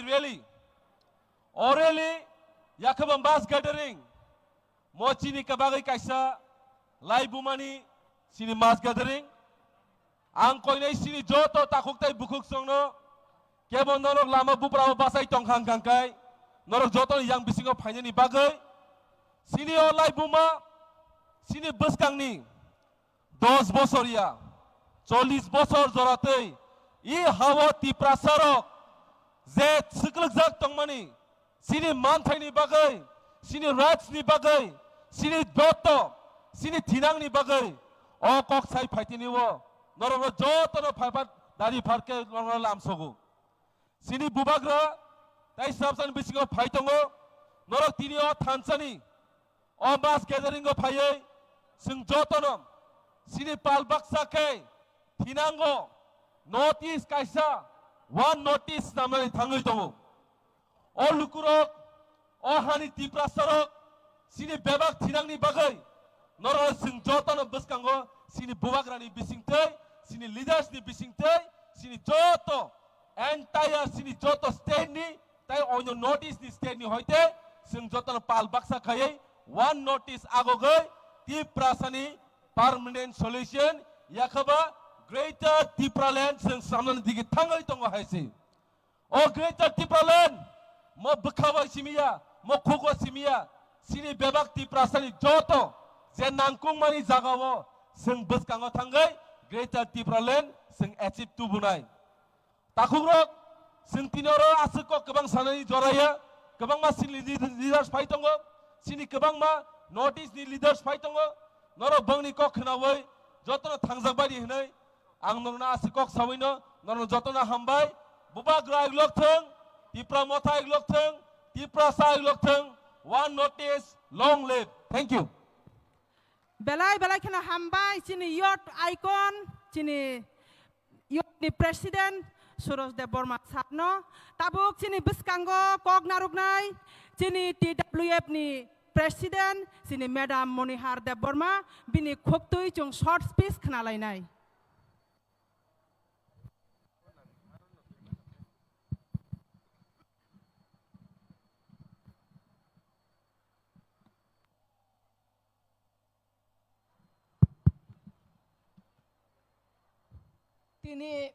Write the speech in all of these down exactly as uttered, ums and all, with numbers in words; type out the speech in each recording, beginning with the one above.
rally, o rally, yakhaba mass gathering, mo chini kabagwi kaisa laibumani chini mass gathering. Ang koinai chini joto takhuk tai bukhuk songno kebo norok lama buprao bachai tongkhang khangkhai norok joto yang bisingo phainani bagwi chini o laibuma chini bwskangni dos bosor ya, chollish bosor joratwi i hao Tiprasarok je swklugjak tongmani, chini manthaini bagwi, chini rights ni bagwi, chini joto, chini thinangni bagwi o kok sai phaitini o norokno jotono phaipat dari pharkhe norokno lamsogo. Chini bubagra tai swrapsani bisingo phai tongo, norok tini o thansani o mass gathering o phaiwi chwng jotono chini pal baksa khe thinango notice kaisa one notice namnani thangwi tongo. O lukurok, o hani Tiprasarok chini bebak thinangni bagwi norok chwng jotono bwskango chini bubagrani bisingtwi, chini leaders ni bisingtwi, chini joto entire chini joto state ni tai oino North East ni state ni hoite chwng jotono pal baksa khaiwi one notice agogwi Tiprasani permanent solution yakhaba Greater Tipraland chwng samnani digi thangwi tongo hai se. O Greater Tipraland mo bwkha bai simiya, mo khugo simiya, chini bebak Tiprasani joto je nangkukmani jagao chwng bwskango thangwi Greater Tipraland chwng achieve tubunai. Takhukrok, chwng tini oro aswk kok kwbang sanani joraya, kwbangma chini lead-, leaders phai tongo, chini kwbangma North East ni leaders phai tongo, norok bangni kok khnawi jotono thangjak bari hwnwi ang norokno aswk kok sawino norokno jotono hambai, bubagra ailok thwng, Tipra motha ailok thwng, Tiprasa ailok thwng, one North East, long live. Thank you. Belai belai kheno hambai chini youth icon, chini youth ni president Suraj Debbarma sir no. Tabuk chini bwskango kok narwknai chini T W F ni president chini madam Monihar Debbarma, bini khuktwi chwng short speech khnalainai. Tini,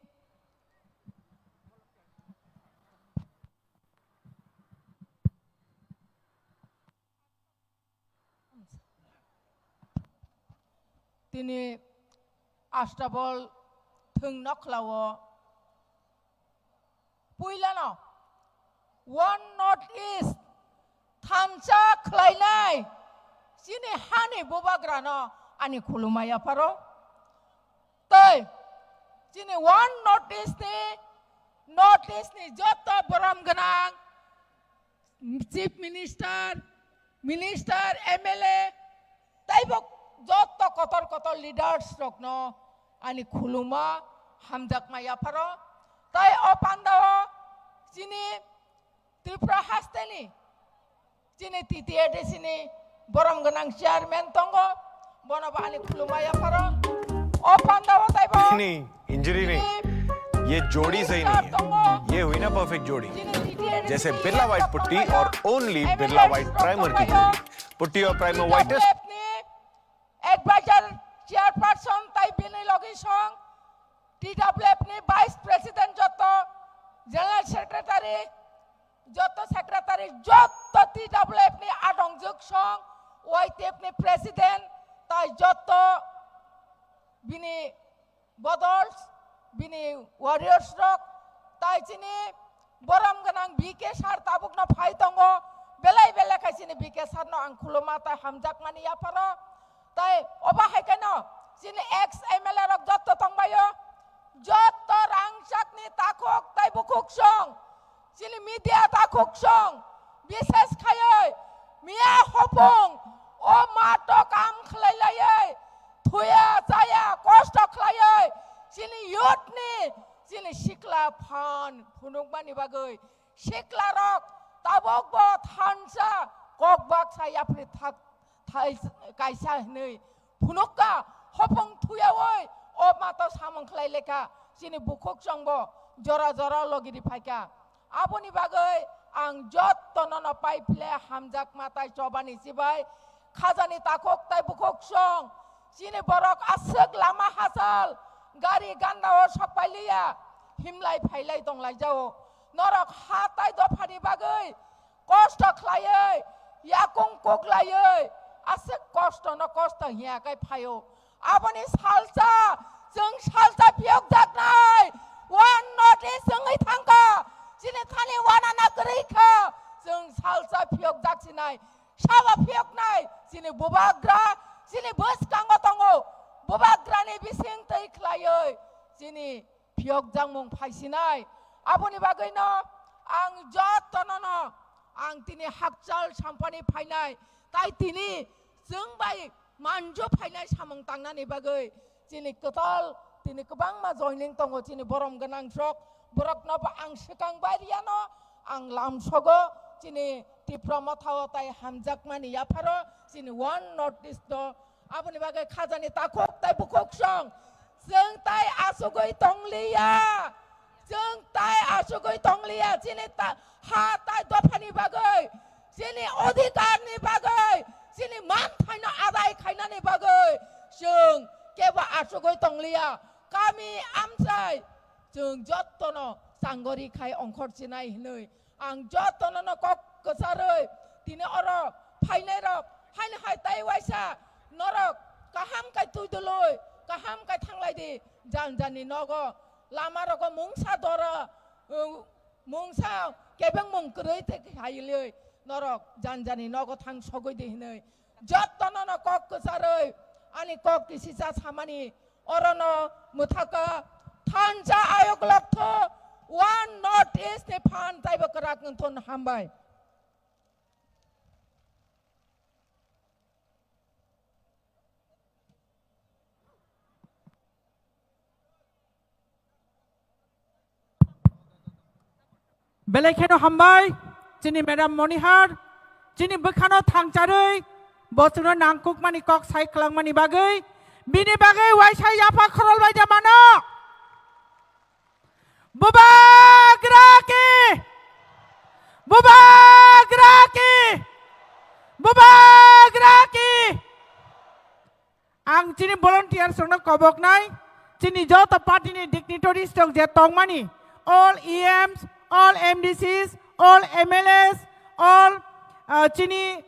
tini Astabol thwng nokhlao puilano One North East thansa khlainai chini hani bubagrano ani khulumai yapharo. Tei chini One North East ni, North East ni joto borom gwnang Chief Minister, Minister, M L A, taibo joto kotor kotor leaders rokno ani khuluma hamjakma yapharo. Tai o pandao chini Tripura hasteni chini T T A D C ni borom gwnang chairman tongo, bono bo ani khuluma yapharo. O pandao taibo Ini injury नहीं, ये जोड़ी सही नहीं है। ये हुई ना परफेक्ट जोड़ी, जैसे बिरला व्हाइट पुट्टी और ओनली बिरला व्हाइट प्राइमर की जोड़ी। पुट्टी और primer white. T W F ni advisor chairperson tai bini logi song, T W F ni vice president joto, general secretary joto, secretary joto, T W F ni adongjwk song, Y T F ni president tai joto bini Bodol, bini warriors rok, tai chini borom gwnang B K sir tabukno phai tongo, belai belai khai chini B K sir no ang khuluma tai hamjakmani yapharo, tai obo hai kheno chini ex M L A rok jotto tongbaio, jotto rangchakni takhuk tai bukhuk song, chini media takhuk song, bises khaioi miya hopung o mato kam khlai laioi, thuya chaya kosto khlaioi, chini youth ni, chini sikla phan phunukmani bagwi sikla rok tabok bo thansa kok baksa yapri thak thai kaisa hinwi phunukka, hopung thuyaoi o mato samung khlai lekha, chini bukhuk chwngbo jora jora logiri phaikha. Aboni bagwi ang jottono no pai phle hamjakma tai chobani sibai khajani takhuk tai bukhuk song chini borok aswk lama hachal gari ganda o sok pai liya himlai phailai tonglai jao. Norok ha tai dophani bagwi kosto khlaiwi, yakung kuklaiwi, aswk kosto no kosto hiya kai phaio. Aboni salsa, chwng salsa phiyokjaknai, One North East wngwi thangkha. Chini thani wanana kwrwi kha, chwng salsa phiyokjak sinai, sabo phiyoknai, chini bubagra, chini bwskango tongo, bubagrani bising twi khlaiwi, chini phiyokjakmung phaisinai. Aboni bagwino ang jotono no ang tini hakchal sampani phainai, tai tini chwng bai manjo phainai samung tangnani bagwi chini kwtal tini kwbangma joining tongo, chini borom gwnang sok borokno bo ang swkang bai riyano ang lamsogo chini Tipra Motha o tai hamjakmani yapharo chini One North East o. Aboni bagwi khajani takhuk tai bukhuk song. Chwng tai asugwi tongliya. Chwng tai asugwi tongliya. Chini ta-, ha tai dophani bagwi, chini odhikarni bagwi, chini manthaino adai khainani bagwi chwng kebo asugwi tongliya. Kami amchai chwng jottono changori khai ongkhor chinai hinwi ang jotono no kok kwcharwi tini oro phainairok haino hai tai waisa norok kaham kai twi dului kaham kai thanglai di jan jani nogo lama rogo mungsa dora, uh, mungsa kebeng mung kwrwi te khailwi norok jan jani nogo thang sogwi di hinwi jotono no kok kwcharwi ani kok kisisa samani orono mwthaka thansa ayok loktho One North East ni phan taibo kwrak wngthun hambai. Belai kheno hambai, chini Madam Monihar, chini bwkhano thangcharwi, bochorno nangkukmani kok sai kwlangmani bagwi, bini bagwi waisa yapha khorol bai da mano. Bubagra ki! Bubagra ki! Bubagra ki! Ang chini volunteers rokno koboknai, chini joto party ni dignitaries rok je tongmani, all E Ms, all M D Cs, all M L As, all, uh, chini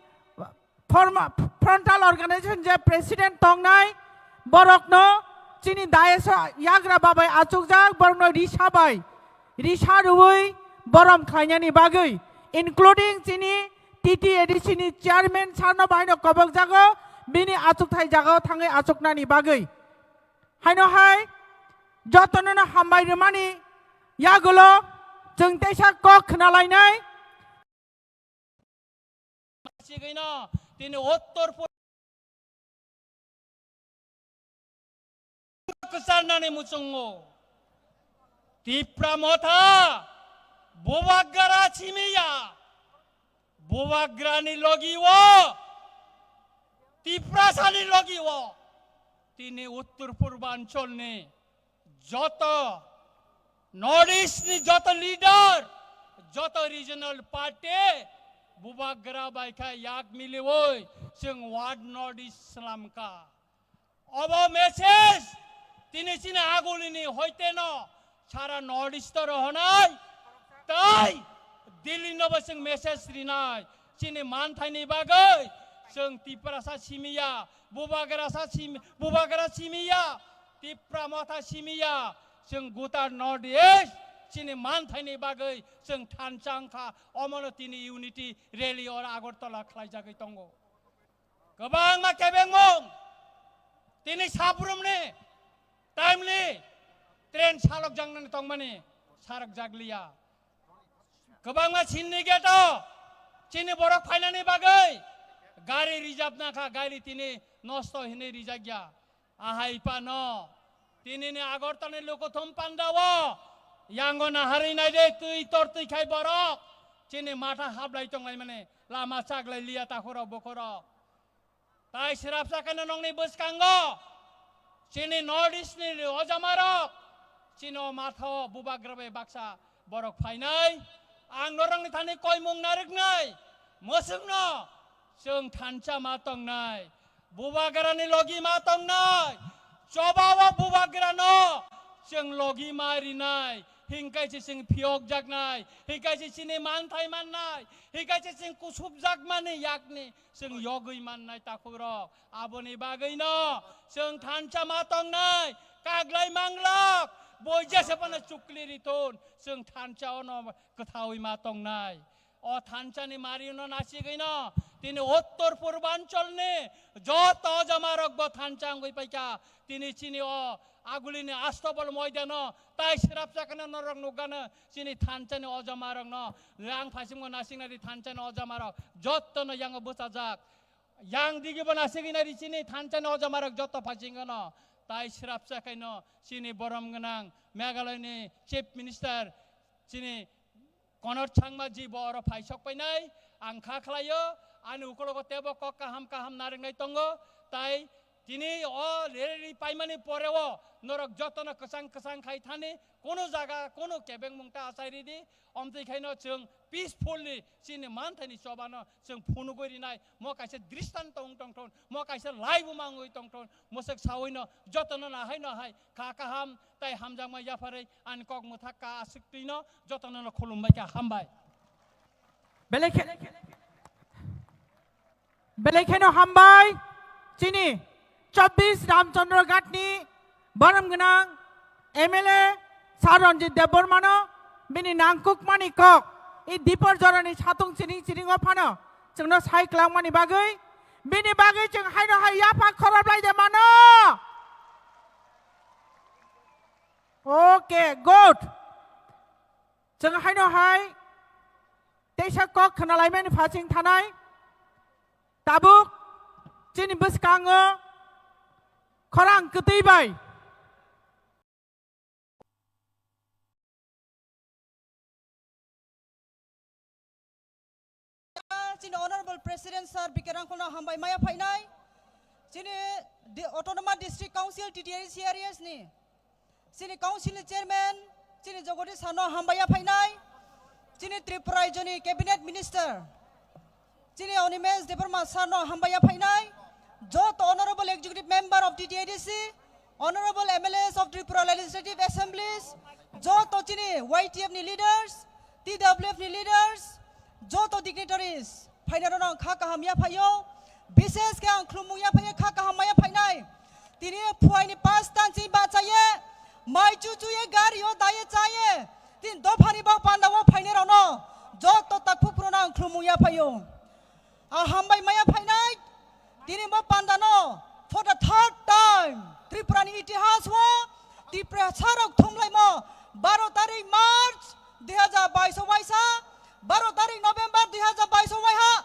forma-, frontal organization je president tongnai, borokno chini dais o yagra babai achukjak, borokno risa bai, risa rwui borom khlainani bagwi, including chini T T A D C ni chairman sarno bahaino kobokjago, bini achukthai jagao thangwi achuknani bagwi. Haino hai jotono no hambai rwmani yagulo chwng teisa kok khna lainai. Sigino tini uttor pu-, kwcharnani muchungo Tipra Motha Bubagra simiya, Bubagrani logi o, Tiprasani logi o, tini uttor purbancholni joto North East ni joto leader, joto regional party Bubagra bai kha yak miliwi chwng One North East slamkha. Obo message tini chini agulini hoiteno sara North East o rohonai tai Delhi no bo chwng message rinai. Chini manthaini bagwi chwng Tiprasa simiya, Bubagrasa simi-, Bubagra simiya, Tipra Motha simiya, chwng gutar North East chini manthaini bagwi chwng thansa wngkha, omono tini unity rally oro Agartala khlaijagwi tongo. Kwbangma kebengmung tini sabrumni timely train salokjaknani tongmani sarokjakliya. Kwbangma sinni gate o chini borok phainani bagwi gari reserve nakha, gari tini nosto hinwi rijakya. Ahai phano tinini Agartalani Lukuthum Panda o yango naharwi naide twi tortwi khai borok chini matha hablai tonglaimani lama chaglai liya takhurok bukhurok. Tai srapsa kheno nongni bwskango chini North East ni ojamarok chini o matha o Bubagra bai baksa borok phainai. Ang norokni thani koimung narwknai, mwswkno chwng thansa ma tongnai, bubagrani logi ma tongnai, chobao bubagrano chwng logi ma rinai, hinkhe se chwng phiyokjaknai, hinkhe se chini manthai mannai, hinkhe se chwng kusupjakmani yakni chwng yogwi mannai takhukrok. Aboni bagwino chwng thansa ma tongnai, kaglai manglok, boija se phano chukli rithun, chwng thansa ono kwthawi ma tongnai. O thansani marino nasigwino tini uttor purbancholni joto ojamarokbo thansa wngwi paikha. Tini chini o agulini Astobol moidano tai swrapsa kheno norok nukgano chini thansani ojamarokno. Yang phaisingbo nasiknadi thansani ojamarok jottono yango bwchajak. Yang digibo nasigwi nai di chini thansani ojamarok joto phaisingano. Tai swrapsa khaino chini borom gwnang Meghalayani Chief Minister chini Konor Sangma ji bo oro phai sok painai. Ang kha khlaio, ani ukologo tebo kok kaham kaham narwknai tongo. Tai tini o rally paimani poreo norok jotono kwchang kwchang khai thani, kono jaga, kono kebengmung ta achai ridi. Omtwi khaino chwng peacefully chini manthaini chobano chwng phunugwi rinai, mo kaisa dristanto wng tongthon, mo kaisa laibuma wngwi tongthon, mwswk sawino jotono nahai nahai kha kaham tai hamjakma yapharwi ani kok mwthak ka aswktwino jotono no khulumbai kha, hambai. Belai khe, belai kheno hambai chini chobbish Ramchandra Ghatni borom gwnang M L A Sir Ranjit Debbarmano bini nangkukmani kok i Dipor jorani satung chiring chiringo phano chwngno sai kwlangmani bagwi, bini bagwi chwng haino hai yapha khorop lai de mano. Okay, good. Chwng haino hai teisa kok khna laimani phasing thanai. Tabuk chini bwskango khorang kwtwi bai. Chini Honorable President Sir B K Rangkholno hambai maya phainai. Chini di-, Autonomous District Council T D I C areas ni chini council ni chairman, chini Jagadish Sir no hambai ya phainai. Chini Tripura Rajya ni cabinet minister, chini Animesh Debbarma Sir no hambai ya phainai. Joto honorable executive member of T T A D C, honorable M L As of Tripura Legislative Assemblies, joto chini Y T F ni leaders, T W F ni leaders, joto dignitaries, phainai rokno ang kha kaham ya phaio. Bishesh khe ang khulumung ya phaio, kha kaham ya phainai. Tini phuaini pas tansi bachaye, mai chuchuye, gari o daye chaye, tin dophani bak panda o phainai rokno joto takhuk rokno ang khulumung ya phaio. Ang hambai maya phainai, tini bo pandano for the third time Tripura ni itihas o Tiprasa rok thumlaimo baro tarik March dui hajar bais o waisa, baro tarik November dui hajar bais o waiha,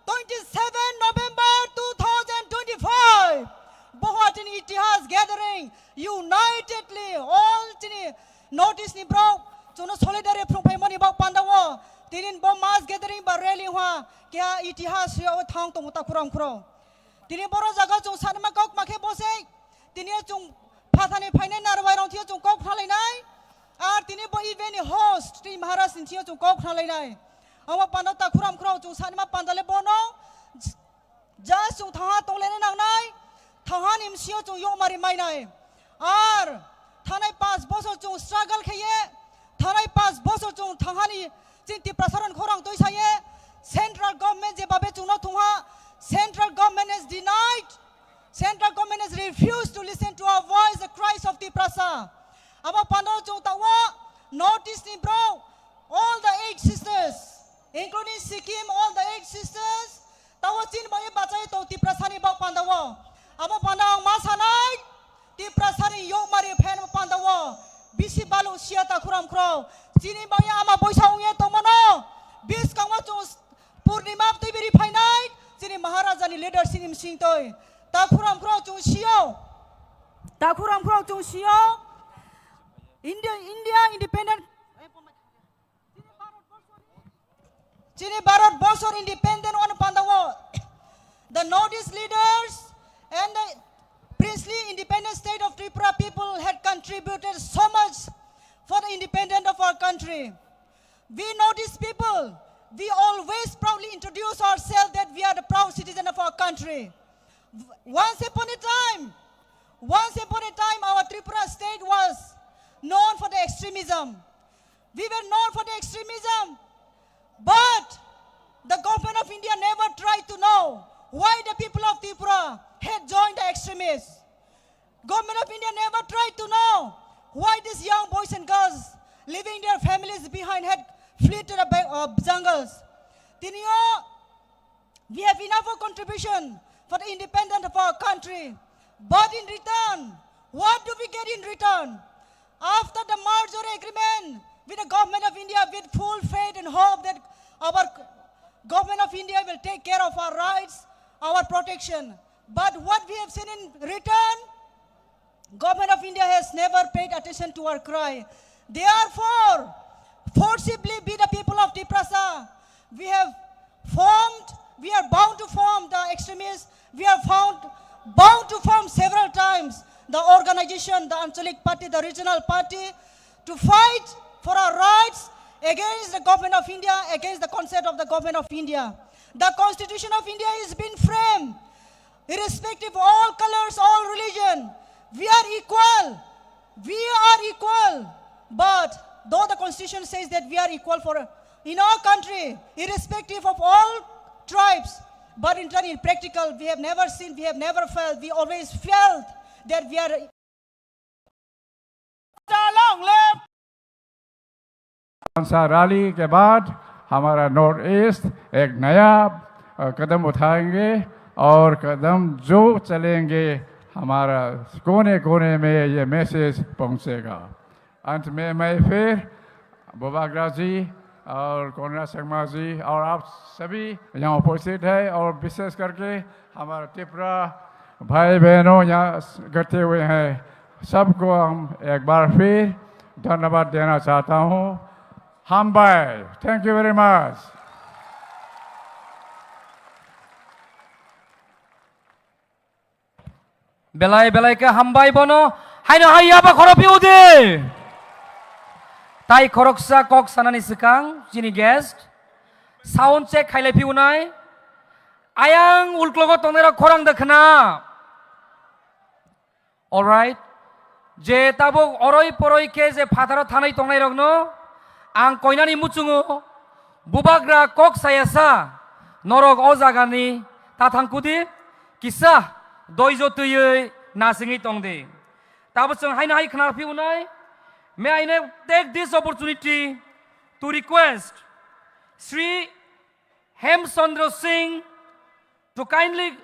twenty seven November two thousand twenty-five. Boho chini itihas gathering unitedly all chini North East ni borok chwngno solidarity phrwng phaimani bak panda o tinin bo mass gathering ba rally wngkha keha itihas o thang tongo takhuram khuro. Tini boro jaga chwng sanima kok makhe bose tini chwng phathani phainai narwai rong thio chwng kok khna lainai. Ar tini bo event ni host tini Maharaj ni thio chwng kok khna lainai. Amo panda takhuram khuro chwng sanima panda le bono. Just chwng thangha tonglaina nangnai, thangha ni bsio chwng yokmari mainai. Ar thanai panch bosor chwng struggle khaiye, thanai panch bosor chwng thangha ni chini Tiprasa rok khorang twi saye, central government je babe chwngno thungha, central government has denied, central government has refused to listen to our voice, the cries of Tiprasa. Abo panda chwng tawo North East ni bro, all the eight sisters, including Sikkim, all the eight sisters, tawo chini bagwi bachai tong Tiprasani bak pandao. Amo panda ang ma sanai, Tiprasani yokmari phen pandao. Bisi balu sia takhuram khro. Chini bagwi ama boisa ongya tongmano. Biskangma chwng Purnima twi biri phainai, chini Maharaja ni leadership ni msing twi. Takhuram khro chwng sio. Takhuram khro chwng sio. India, India independent. Chini Bharat Borso independent on pandao. The Northeast leaders and the princely independent state of Tripura people had contributed so much for the independence of our country. We know these people. We always proudly introduce ourselves that we are the proud citizen of our country. Once upon a time, once upon a time, our Tripura state was known for the extremism. We were known for the extremism, but the government of India never tried to know why the people of Tripura had joined the extremists. Government of India never tried to know why these young boys and girls leaving their families behind had fled to the ba-, uh, jungles. Tini o, we have enough of contribution for the independence of our country. But in return, what do we get in return? After the merger agreement with the government of India, with full faith and hope that our government of India will take care of our rights, our protection. But what we have seen in return, Government of India has never paid attention to our cry. Therefore, forcibly we the people of Tiprasa, we have formed, we are bound to form the extremists, we are found, bound to form several times the organization, the Anchalik Party, the regional party, to fight for our rights against the government of India, against the concept of the government of India. The Constitution of India is being framed irrespective of all colors, all religion. We are equal. We are equal. But though the constitution says that we are equal for in our country, irrespective of all tribes, but in turn, in practical, we have never seen, we have never felt, we always felt that we are Long live! कौन सा रैली के बाद हमारा north east एक नया, अ, कदम उठाएंगे और कदम जो चलेंगे, हमारा कोने-कोने में ये मैसेज पहुंचेगा। अंत में मैं फिर बुबाग्रा जी और कोनराड संगमा जी और आप सभी यहाँ उपस्थित हैं और विशेष करके हमारे त्रिपुरा भाई बहनों यहाँ इकट्ठे हुए हैं, सबको हम एक बार फिर धन्यवाद देना चाहता हूँ। Hambai, thank you very much. Belai belai khe hambai bono. Haino hai yaba khoro piu di. Tai khoroksa kok sanani swkang chini guest sound check khailai piu nai. Ayang ulklogo tongnai rok khorang da khna. All right. Je tabuk oroi poroi khe je phataro thanai tongnai rokno ang koinani muchungo bubagra kok saya sa norok o jagani ta thangkudi kisa doijo twiwi nasingwi tongdi. Tabuk chwng haino hai khna phiunai, may I now take this opportunity to request Shri Hemchandra Singh to kindly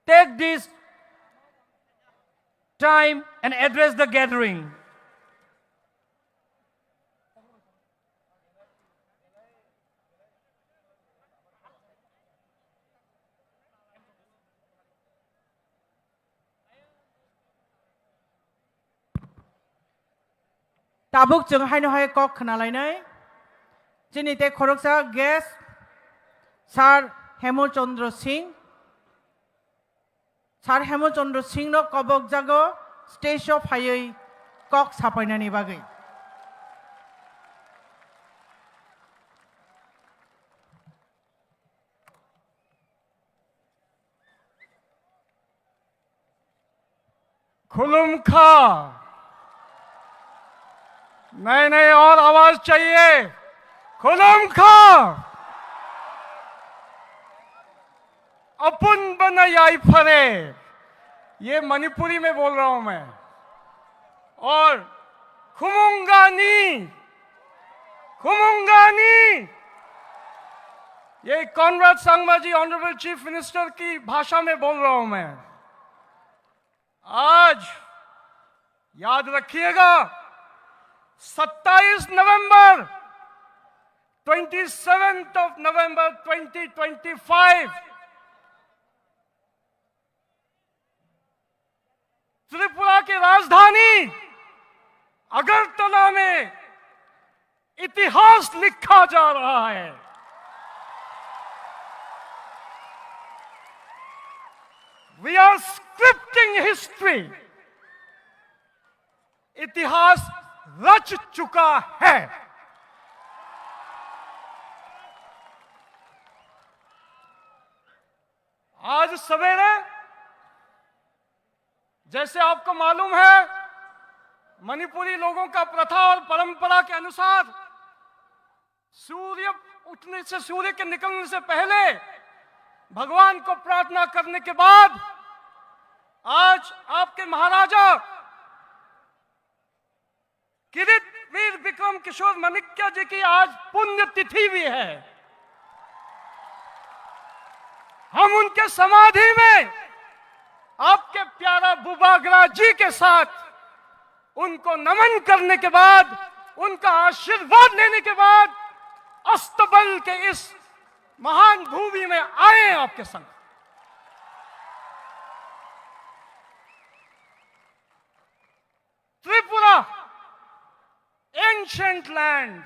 take this time and address the gathering. Tabuk chwng haino hai kok khnalainai. Chini tei khoroksa guest Sir Hemchandra Singh. Sir Hemchandra Singh no kobok jago stage o phaiwi kok sapainani bagwi. खुलुमखा। नहीं, नहीं, और आवाज चाहिए। खुलुमखा। अपुन बना याई फरे। ये मणिपुरी में बोल रहा हूं मैं। और खुमुंगानी, खुमुंगानी, ये कॉनराड संगमा जी, ऑनरेबल चीफ मिनिस्टर की भाषा में बोल रहा हूं मैं। आज याद रखिएगा, सत्ताईस नवंबर, twenty seventh of November twenty twenty five, Tripura की राजधानी अगरतला में इतिहास लिखा जा रहा है। We are scripting history. इतिहास रच चुका है। आज सवेरे, जैसे आपको मालूम है, मणिपुरी लोगों का प्रथा और परंपरा के अनुसार सूर्य उठने से, सूर्य के निकलने से पहले भगवान को प्रार्थना करने के बाद आज आपके महाराजा किरीट वीर विक्रम किशोर माणिक्य जी की आज पुण्यतिथि भी है। हम उनके समाधि में आपके प्यारा बुबागरा जी के साथ उनको नमन करने के बाद, उनका आशीर्वाद लेने के बाद अस्तबल के इस महान भूमि में आए हैं आपके संग। Tripura, ancient land.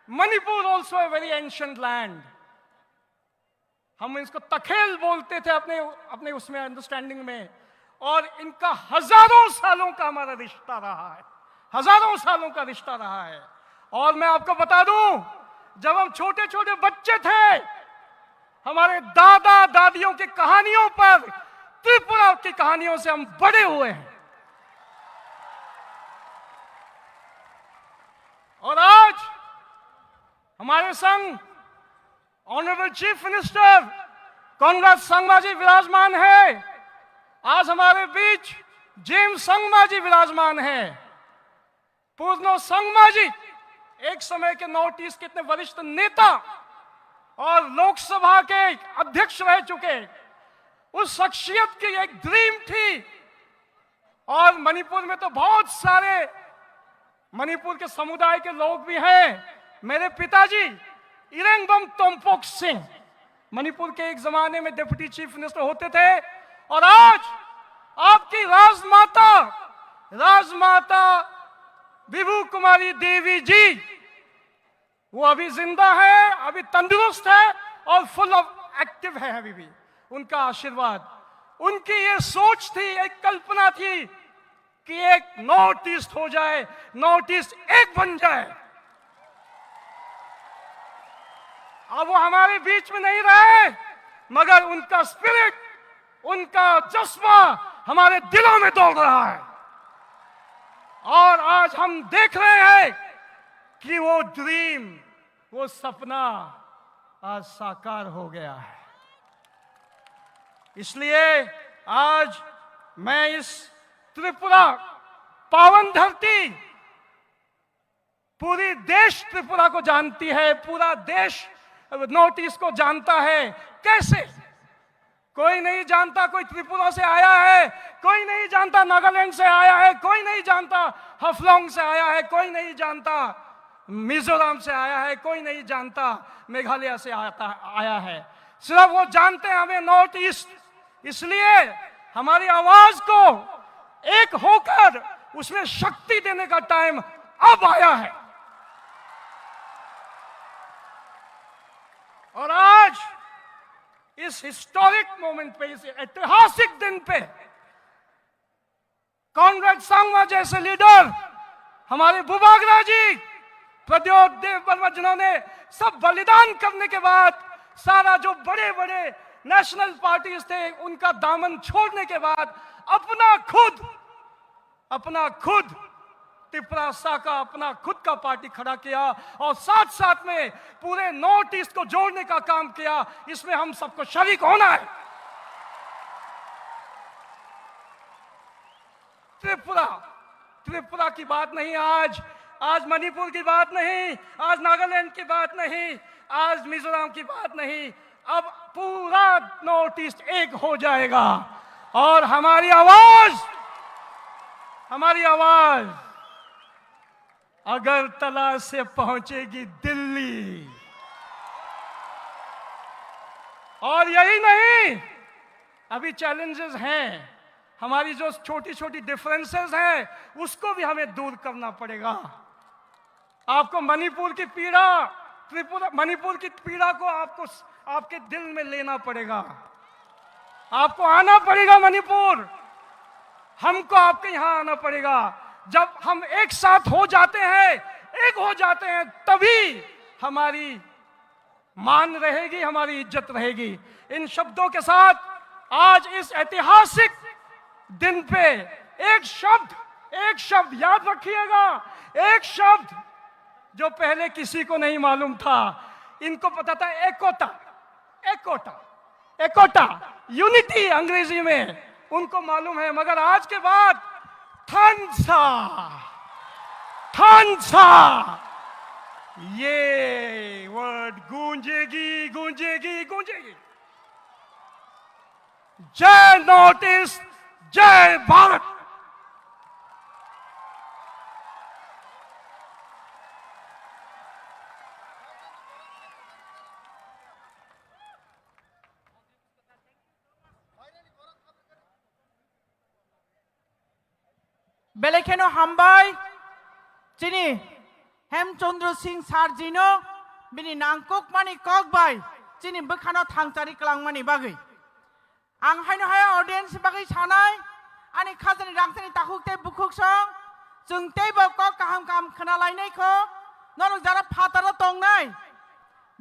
Manipur also a very ancient land. हम इसको तखेल बोलते थे अपने, अपने उसमें अंडरस्टैंडिंग में, और इनका हजारों सालों का हमारा रिश्ता रहा है, हजारों सालों का रिश्ता रहा है। और मैं आपको बता दूं, जब हम छोटे छोटे बच्चे थे, हमारे दादा दादियों की कहानियों पर, त्रिपुरा की कहानियों से हम बड़े हुए हैं। और आज हमारे संग honourable chief minister Conrad Sangma ji विराजमान है। आज हमारे बीच जेम्स संगमा जी विराजमान है। पूर्णो संगमा जी एक समय के नॉर्थ ईस्ट के इतने वरिष्ठ नेता और लोकसभा के अध्यक्ष रह चुके, उस शख्सियत की एक ड्रीम थी। और मणिपुर में तो बहुत सारे मणिपुर के समुदाय के लोग भी हैं। मेरे पिताजी इरेंगबम तोम्पोक सिंह मणिपुर के एक जमाने में डिप्टी चीफ मिनिस्टर होते थे, और आज आपकी राजमाता, राजमाता विभू कुमारी देवी जी, वो अभी जिंदा है, अभी तंदुरुस्त है और फुल ऑफ एक्टिव है अभी भी। उनका आशीर्वाद, उनकी ये सोच थी, एक कल्पना थी कि एक नॉर्थ ईस्ट हो जाए, नॉर्थ ईस्ट एक बन जाए। अब वो हमारे बीच में नहीं रहे, मगर उनका स्पिरिट, उनका जज्बा हमारे दिलों में दौड़ रहा है। और आज हम देख रहे हैं कि वो ड्रीम, वो सपना आज साकार हो गया है। इसलिए आज मैं इस त्रिपुरा, पावन धरती, पूरी देश त्रिपुरा को जानती है, पूरा देश नॉर्थ ईस्ट को जानता है। कैसे? कोई नहीं जानता कोई त्रिपुरा से आया है, कोई नहीं जानता नागालैंड से आया है, कोई नहीं जानता हफलोंग से आया है, कोई नहीं जानता मिजोरम से आया है, कोई नहीं जानता मेघालय से आता, आया है। सिर्फ वो जानते हैं हमें नॉर्थ ईस्ट। इसलिए हमारी आवाज को एक होकर उसमें शक्ति देने का टाइम अब आया है। और आज इस हिस्टोरिक मोमेंट पे, इस ऐतिहासिक दिन पे कॉनरेड संगमा जैसे लीडर, हमारे बुबागरा जी, प्रद्योत देव वर्मा, जिन्होंने सब बलिदान करने के बाद, सारा जो बड़े बड़े नेशनल पार्टीज थे उनका दामन छोड़ने के बाद अपना खुद, अपना खुद तिपरासा का अपना खुद का पार्टी खड़ा किया और साथ साथ में पूरे नॉर्थ ईस्ट को जोड़ने का काम किया। इसमें हम सबको शरीक होना है। त्रिपुरा, त्रिपुरा की बात नहीं आज, आज मणिपुर की बात नहीं, आज नागालैंड की बात नहीं, आज मिजोरम की बात नहीं। अब पूरा नॉर्थ ईस्ट एक हो जाएगा और हमारी आवाज, हमारी आवाज अगरतला से पहुंचेगी दिल्ली। और यही नहीं, अभी चैलेंजेस हैं, हमारी जो छोटी छोटी डिफरेंसेस हैं उसको भी हमें दूर करना पड़ेगा। आपको मणिपुर की पीड़ा, त्रिपुरा, मणिपुर की पीड़ा को आपको, आपके दिल में लेना पड़ेगा। आपको आना पड़ेगा मणिपुर, हमको आपके यहाँ आना पड़ेगा। जब हम एक साथ हो जाते हैं, एक हो जाते हैं, तभी हमारी मान रहेगी, हमारी इज्जत रहेगी। इन शब्दों के साथ आज इस ऐतिहासिक दिन पे एक शब्द, एक शब्द याद रखिएगा, एक शब्द जो पहले किसी को नहीं मालूम था, इनको पता था एकोटा, एकोटा, एकोटा, यूनिटी अंग्रेजी में उनको मालूम है, मगर आज के बाद थानसा, थानसा, ये वर्ड गूंजेगी, गूंजेगी, गूंजेगी। जय नॉर्थ ईस्ट, जय Bharat. Belai kheno hambai chini Hemchandra Singh sir jino bini nangkukmani kok bai chini bwkhano thangchari kwlangmani bagwi. Ang haino hai audience bagwi sanai, ani khajani rangchakni takhuk tei bukhuk song, chwng teibo kok kaham kaham khna lainai kho, norok jara phataro tongnai,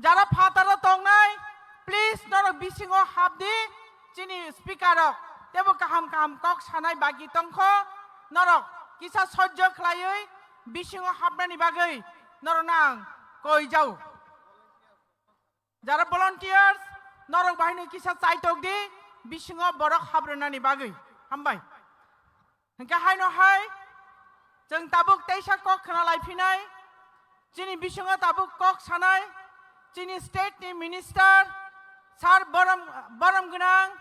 jara phataro tongnai, please norok bisingo hapdi, chini speaker rok teibo kaham kaham kok sanai bagi tongkho, norok kisa sojjo khlaiwi bisingo hapnani bagwi norokno ang koi jao. Jara volunteers, norok bahaino kisa chaitok di, bisingo borok habrwnani bagwi. Hambai. Hingke haino hai, chwng tabuk teisa kok khna laiphinai, chini bisingo tabuk kok sanai, chini state ni minister, sir borom, borom gwnang,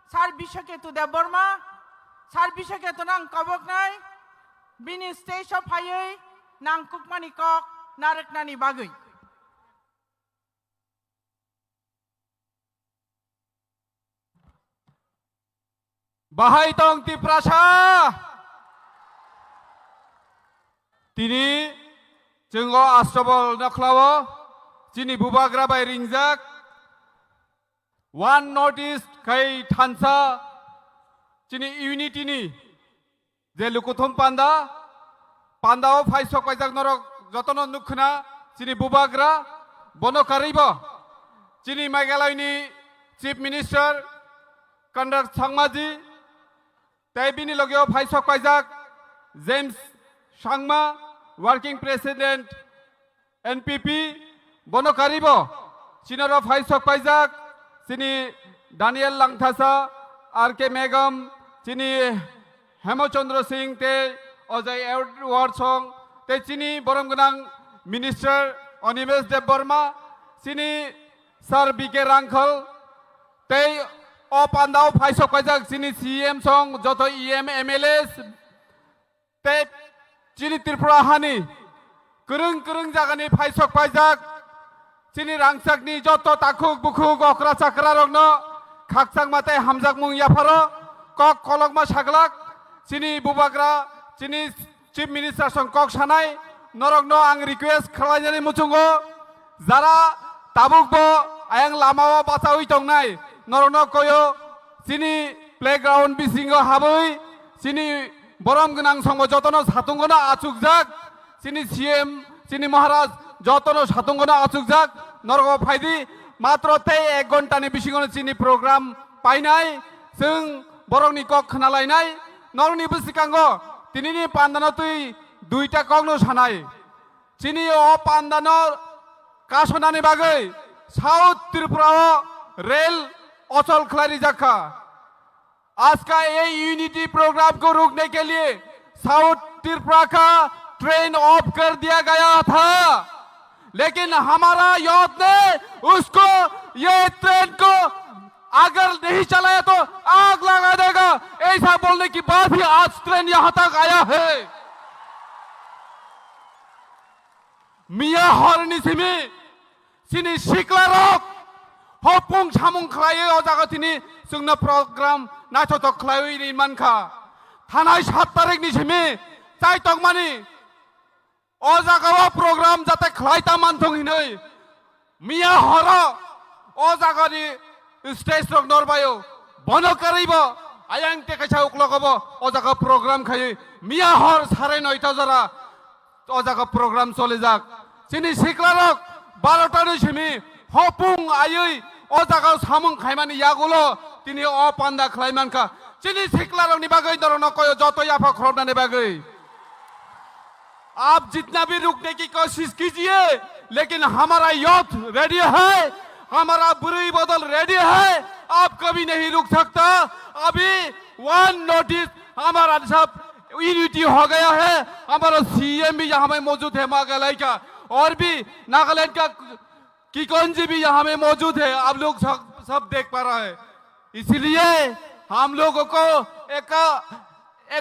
sir Biswaketu Debbarma, sir Biswaketu nang koboknai, bini stage o phaiwi nangkukmani kok narwknani bagwi. Bahai tong Tiprasa? Tini chwng o Astabol nokhlao chini bubagra bai ringjak One North East khai thansa chini unity ni je lukuthum panda, pandao phai sok paijak norok jotono nukkhna chini bubagra, bono karwibo chini Meghalaya ni Chief Minister Conrad Sangma ji, tei bini logeo phai sok paijak James Sangma, Working President N P P, bono karwibo chini oro phai sok paijak chini Daniel Langthasa, R K Megam, chini Hemochandra Singh tei Ajay Edward Song tei chini borom gwnang Minister Animesh Debbarma, chini Sir B K Rangkhal tei o pandao phai sok paijak chini C M song joto E M, M L As, tei chini Tripura hani kwrwng kwrwng jagani phai sok paijak chini rangchakni joto takhuk bukhuk okra chakra rokno khakchangma tei hamjakmung yapharo kok kolokma saglak chini bubagra, chini Chief Minister song kok sanai norokno ang request khlainani muchungo, jara tabukbo ayang lamao bachaui tongnai norokno koyo chini playground bisingo habwi chini borom gwnang songbo jotono satungono achukjak, chini C M, chini Maharaj jotono satungono achukjak, norokbo phaidi, matro tei ek ghontani bisingono chini program painai, chwng borokni kok khnalainai, norokni bwskango tinini pandano twi duita kokno sanai. Chini o pandano kasonani bagwi South Tripura o rail ochol khlai rijak kha. आज का ये unity programme को रोकने के लिए साउथ त्रिपुरा का train of कर दिया गया था, लेकिन हमारा यूथ ने उसको, ये ट्रेन को अगर नहीं चलाया तो आग लगा देगा, ऐसा बोलने के बाद ही आज ट्रेन यहाँ तक आया है। Miya horni simi chini siklarok hopung samung khlaiwi o jaga tini chwngno program naithothok khlaiwi ri mankha. Thanai sat tarikni simi chaitokmani o jagao program jate khlai ta manthung hinwi miya horo o jagani stage rok norbaio. Bono karwibo ayang tei kaisa uklogobo o jaga program khaiwi miya hor sare noita jora o jaga program cholijak. Chini siklarok barota ni simi hopung aiwi o jaga samung khaimani yagulo tini o panda khlai mankha. Chini siklarokni bagwi norokno koyo joto yapha khoroknani bagwi. आप जितना भी रुकने की कोशिश कीजिए, लेकिन हमारा youth ready है, हमारा बुरी बदल रेडी है, आप कभी नहीं रुक सकता। अभी वन नोटिस हमारा सब यूनिटी हो गया है। हमारा सीएम भी यहाँ में मौजूद है मेघालय का, और भी नागालैंड का किकोन जी भी यहाँ में मौजूद है, आप लोग सब, सब देख पा रहा है। इसीलिए हम लोगों को एक,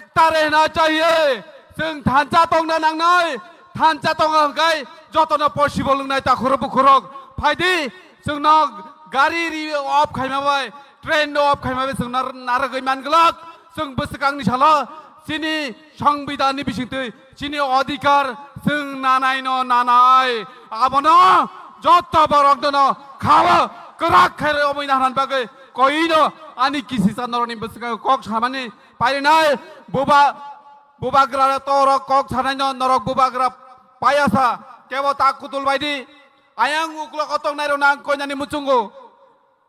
एकता रहना चाहिए। Chwng thansa tongna nangnai, thansa tongna hwnkhe jotono possible wngnai takhurok bukhurok. Phaidi, chwngno gari ri off khaima bai, train no off khaima bai chwng nar-, narwgwi manglak. Chwng bwswkangni salo chini songbidanni bisingtwi chini odhikar chwng nanaino nanai. Abono joto borokno khao kwrak khe romwi nahnan bagwi koino ani kisisa norokni bwskango kok samani parinai. Buba-, bubagra torok kok sanaino norok bubagra payasa kebo tak kutul baidi. Ayang uklogo tongnairokno ang koinani muchungo.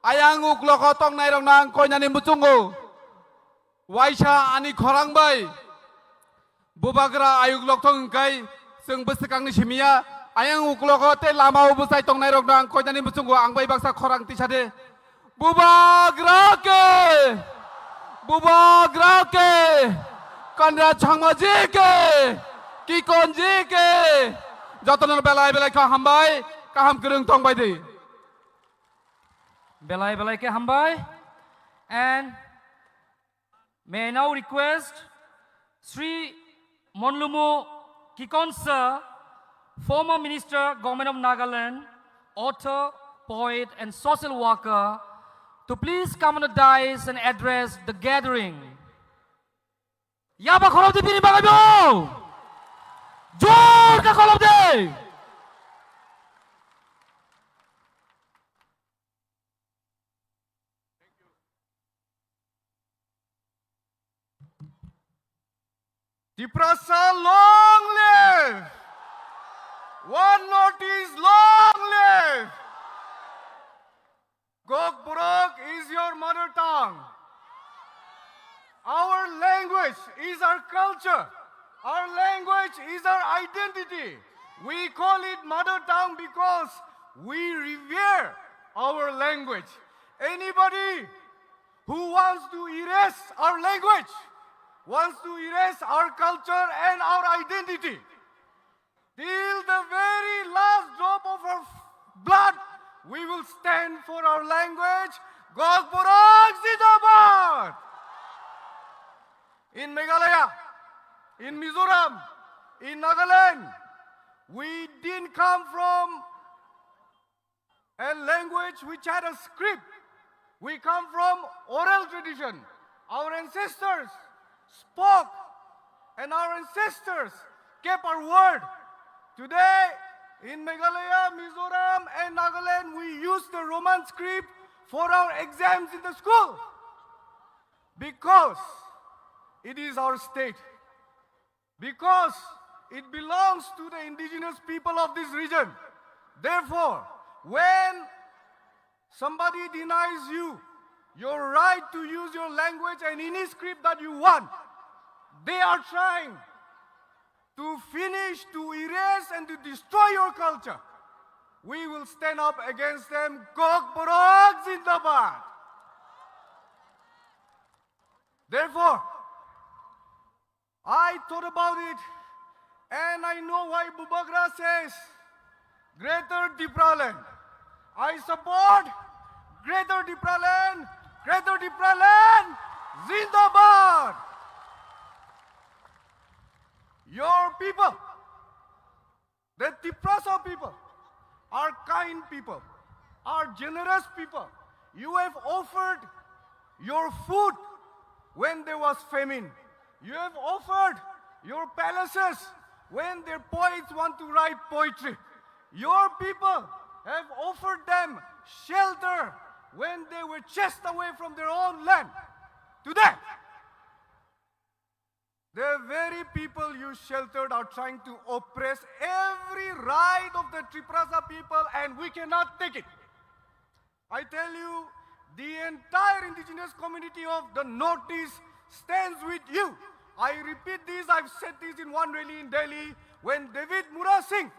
Ayang uklogo tongnairokno ang koinani muchungo. Waisa ani khorang bai bubagra ayuk lokthok hwnkhe chwng bwswkangni simiya. Ayang uklogo tei lamao bwchai tongnairokno ang koinani muchungo ang bai baksa khorang tisa de. Bubagra ke! Bubagra ke! Konrad Sangma ji ke! Kikon ji ke! Jotono belai belai kha hambai, kaham kwrwng tong bai di. Belai belai khe hambai. And may I now request Sri Monlumu Kikon sir, former Minister, Government of Nagaland, author, poet, and social worker, to please come on the dais and address the gathering. Yaba khorok di bini bagwi bo. Jor ka khorok di. Tiprasa, long live! One North East, long live! Kokborok is your mother tongue. Our language is our culture. Our language is our identity. We call it mother tongue because we revere our language. Anybody who wants to erase our language, wants to erase our culture and our identity, till the very last drop of our blood, we will stand for our language. Kokborok Zindabad! In Meghalaya, in Mizoram, in Nagaland, we didn't come from a language which had a script. We come from oral tradition. Our ancestors spoke and our ancestors kept our word. Today, in Meghalaya, Mizoram, and Nagaland, we use the Roman script for our exams in the school because it is our state. Because it belongs to the indigenous people of this region. Therefore, when somebody denies you your right to use your language and any script that you want, they are trying to finish, to erase, and to destroy your culture. We will stand up against them. Kokborok Zindabad! Therefore, I thought about it and I know why Bubagra says Greater Tipraland. I support Greater Tipraland. Greater Tipraland, Zindabad! Your people, the Tiprasa people are kind people, are generous people. You have offered your food when there was famine. You have offered your palaces when their poets want to write poetry. Your people have offered them shelter when they were chased away from their own land. Today, the very people you sheltered are trying to oppress every right of the Tiprasa people, and we cannot take it. I tell you, The entire indigenous community of the Northeast stands with you. I repeat this, I've said this in one rally in Delhi, when David Murasing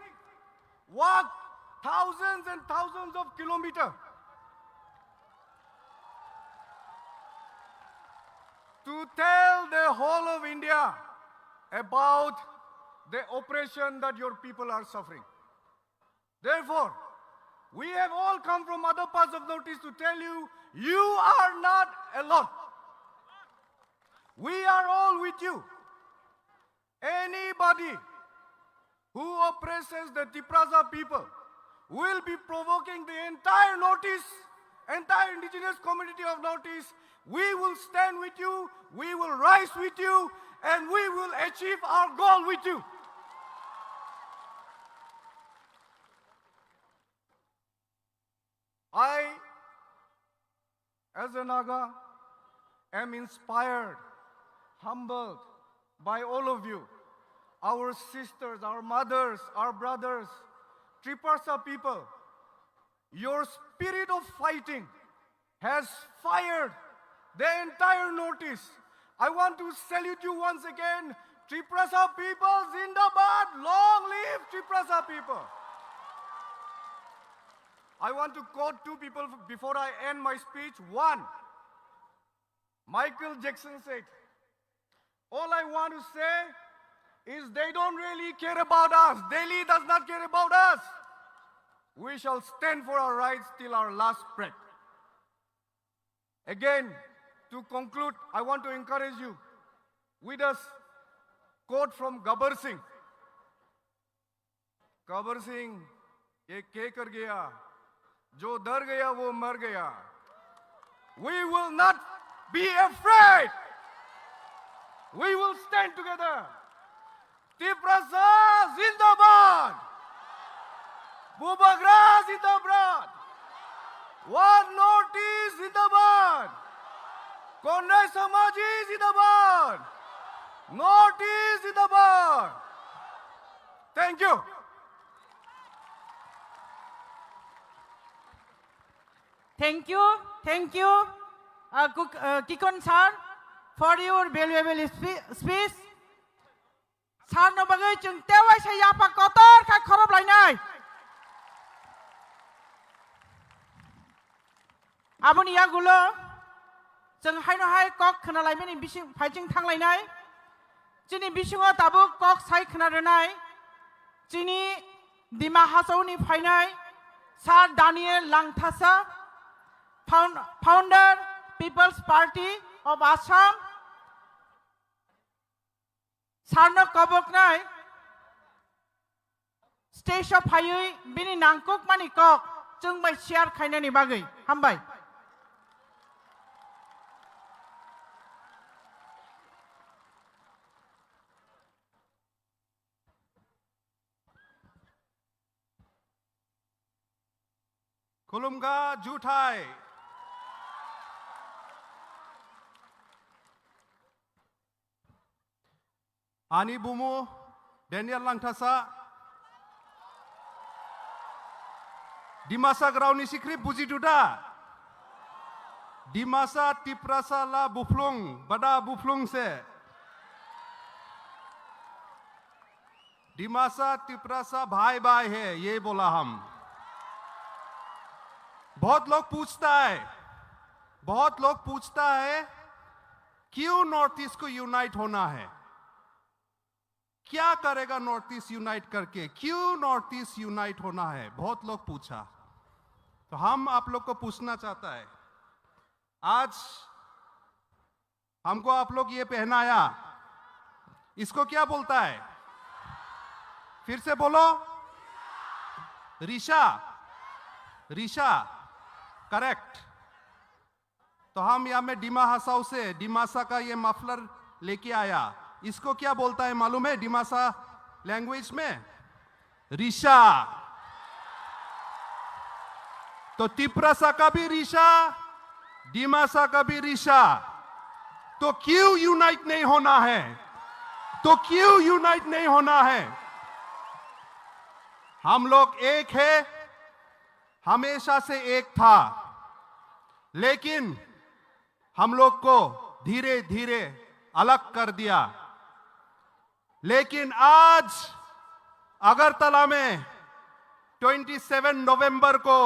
walked thousands and thousands of kilometers to tell the whole of India about the oppression that your people are suffering. Therefore, we have all come from other parts of Northeast to tell you, you are not alone. We are all with you. Anybody who oppresses the Tiprasa people will be provoking the entire Northeast, entire indigenous community of Northeast. We will stand with you, we will rise with you, and we will achieve our goal with you. I, as a Naga, am inspired, humbled by all of you, our sisters, our mothers, our brothers, Tiprasa people. Your spirit of fighting has fired the entire Northeast. I want to salute you once again. Tiprasa people, zindabad! Long live Tiprasa people! I want to quote two people before I end my speech. One, Michael Jackson said, "All I want to say is they don't really care about us. Delhi does not care about us. We shall stand for our rights till our last breath." Again, to conclude, I want to encourage you with a quote from Gabbar Singh. Gabbar सिंह, ये कहकर गया, "जो डर गया वो मर गया।" We will not be afraid. We will stand together. Tiprasa zindabad. Bubagra zindabad. One Northeast zindabad. Kondai Samaji zindabad. Northeast zindabad. Thank you. Thank you, thank you, uh, Kuk-, uh, Kikon sir, for your valuable spe-, speech. Sir no bagwi chwng tei waisa yapha kotor khe khorop lainai. Aboni yagulo chwng haino hai kok khna laimani bising phaiching thang lainai. Chini bisingo tabuk kok sai khna rwnai chini Dima Hasao ni phainai Sir Daniel Langthasa, found-, founder People's Party of Assam. Sir no koboknai stage o phaiwi bini nangkukmani kok chwng bai share khainani bagwi. Hambai. Khulumkha juthai. Ani bumu Daniel Langthasa. Dimasa grao ni script buji duda. Dimasa Tiprasa la buphlung, bada buphlung se. Dimasa Tiprasa bhai bhai hai, ye bola hum. बहुत लोग पूछता है, बहुत लोग पूछता है, क्यों north east को यूनाइट होना है? क्या करेगा नॉर्थ ईस्ट यूनाइट करके? क्यों नॉर्थ ईस्ट यूनाइट होना है? बहुत लोग पूछा। तो हम आप लोग को पूछना चाहता है, आज हमको आप लोग ये पहनाया, इसको क्या बोलता है? फिर से बोलो, रिशा, रिशा, करेक्ट। तो हम यहाँ में डिमा हासाओ से डिमासा का ये मफलर लेके आया। इसको क्या बोलता है मालूम है डिमासा लैंग्वेज में? रिशा। तो तिप्रासा का भी रिशा, डिमासा का भी रिशा। तो क्यों यूनाइट नहीं होना है? तो क्यों यूनाइट नहीं होना है? हम लोग एक है, हमेशा से एक था। लेकिन हम लोग को धीरे धीरे अलग कर दिया। लेकिन आज अगरतला में ट्वेंटी सेवन नवंबर को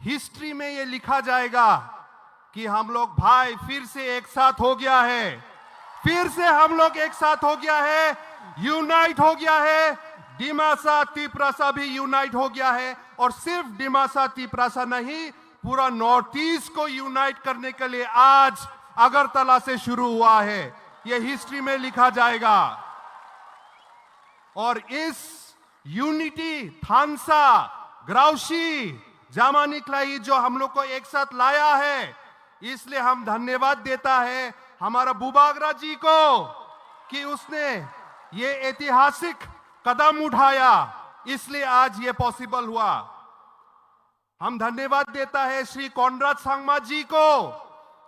हिस्ट्री में ये लिखा जाएगा कि हम लोग भाई फिर से एक साथ हो गया है, फिर से हम लोग एक साथ हो गया है, यूनाइट हो गया है। डिमासा तिप्रासा भी यूनाइट हो गया है और सिर्फ डिमासा तिप्रासा नहीं, पूरा नॉर्थ ईस्ट को यूनाइट करने के लिए आज अगरतला से शुरू हुआ है। ये हिस्ट्री में लिखा जाएगा। और इस यूनिटी, थानसा, ग्राउशी, जामानिकलाई जो हम लोग को एक साथ लाया है, इसलिए हम धन्यवाद देता है हमारा बुबागरा जी को कि उसने ये ऐतिहासिक कदम उठाया, इसलिए आज ये पॉसिबल हुआ। हम धन्यवाद देता है श्री कॉनराड सांगमा जी को,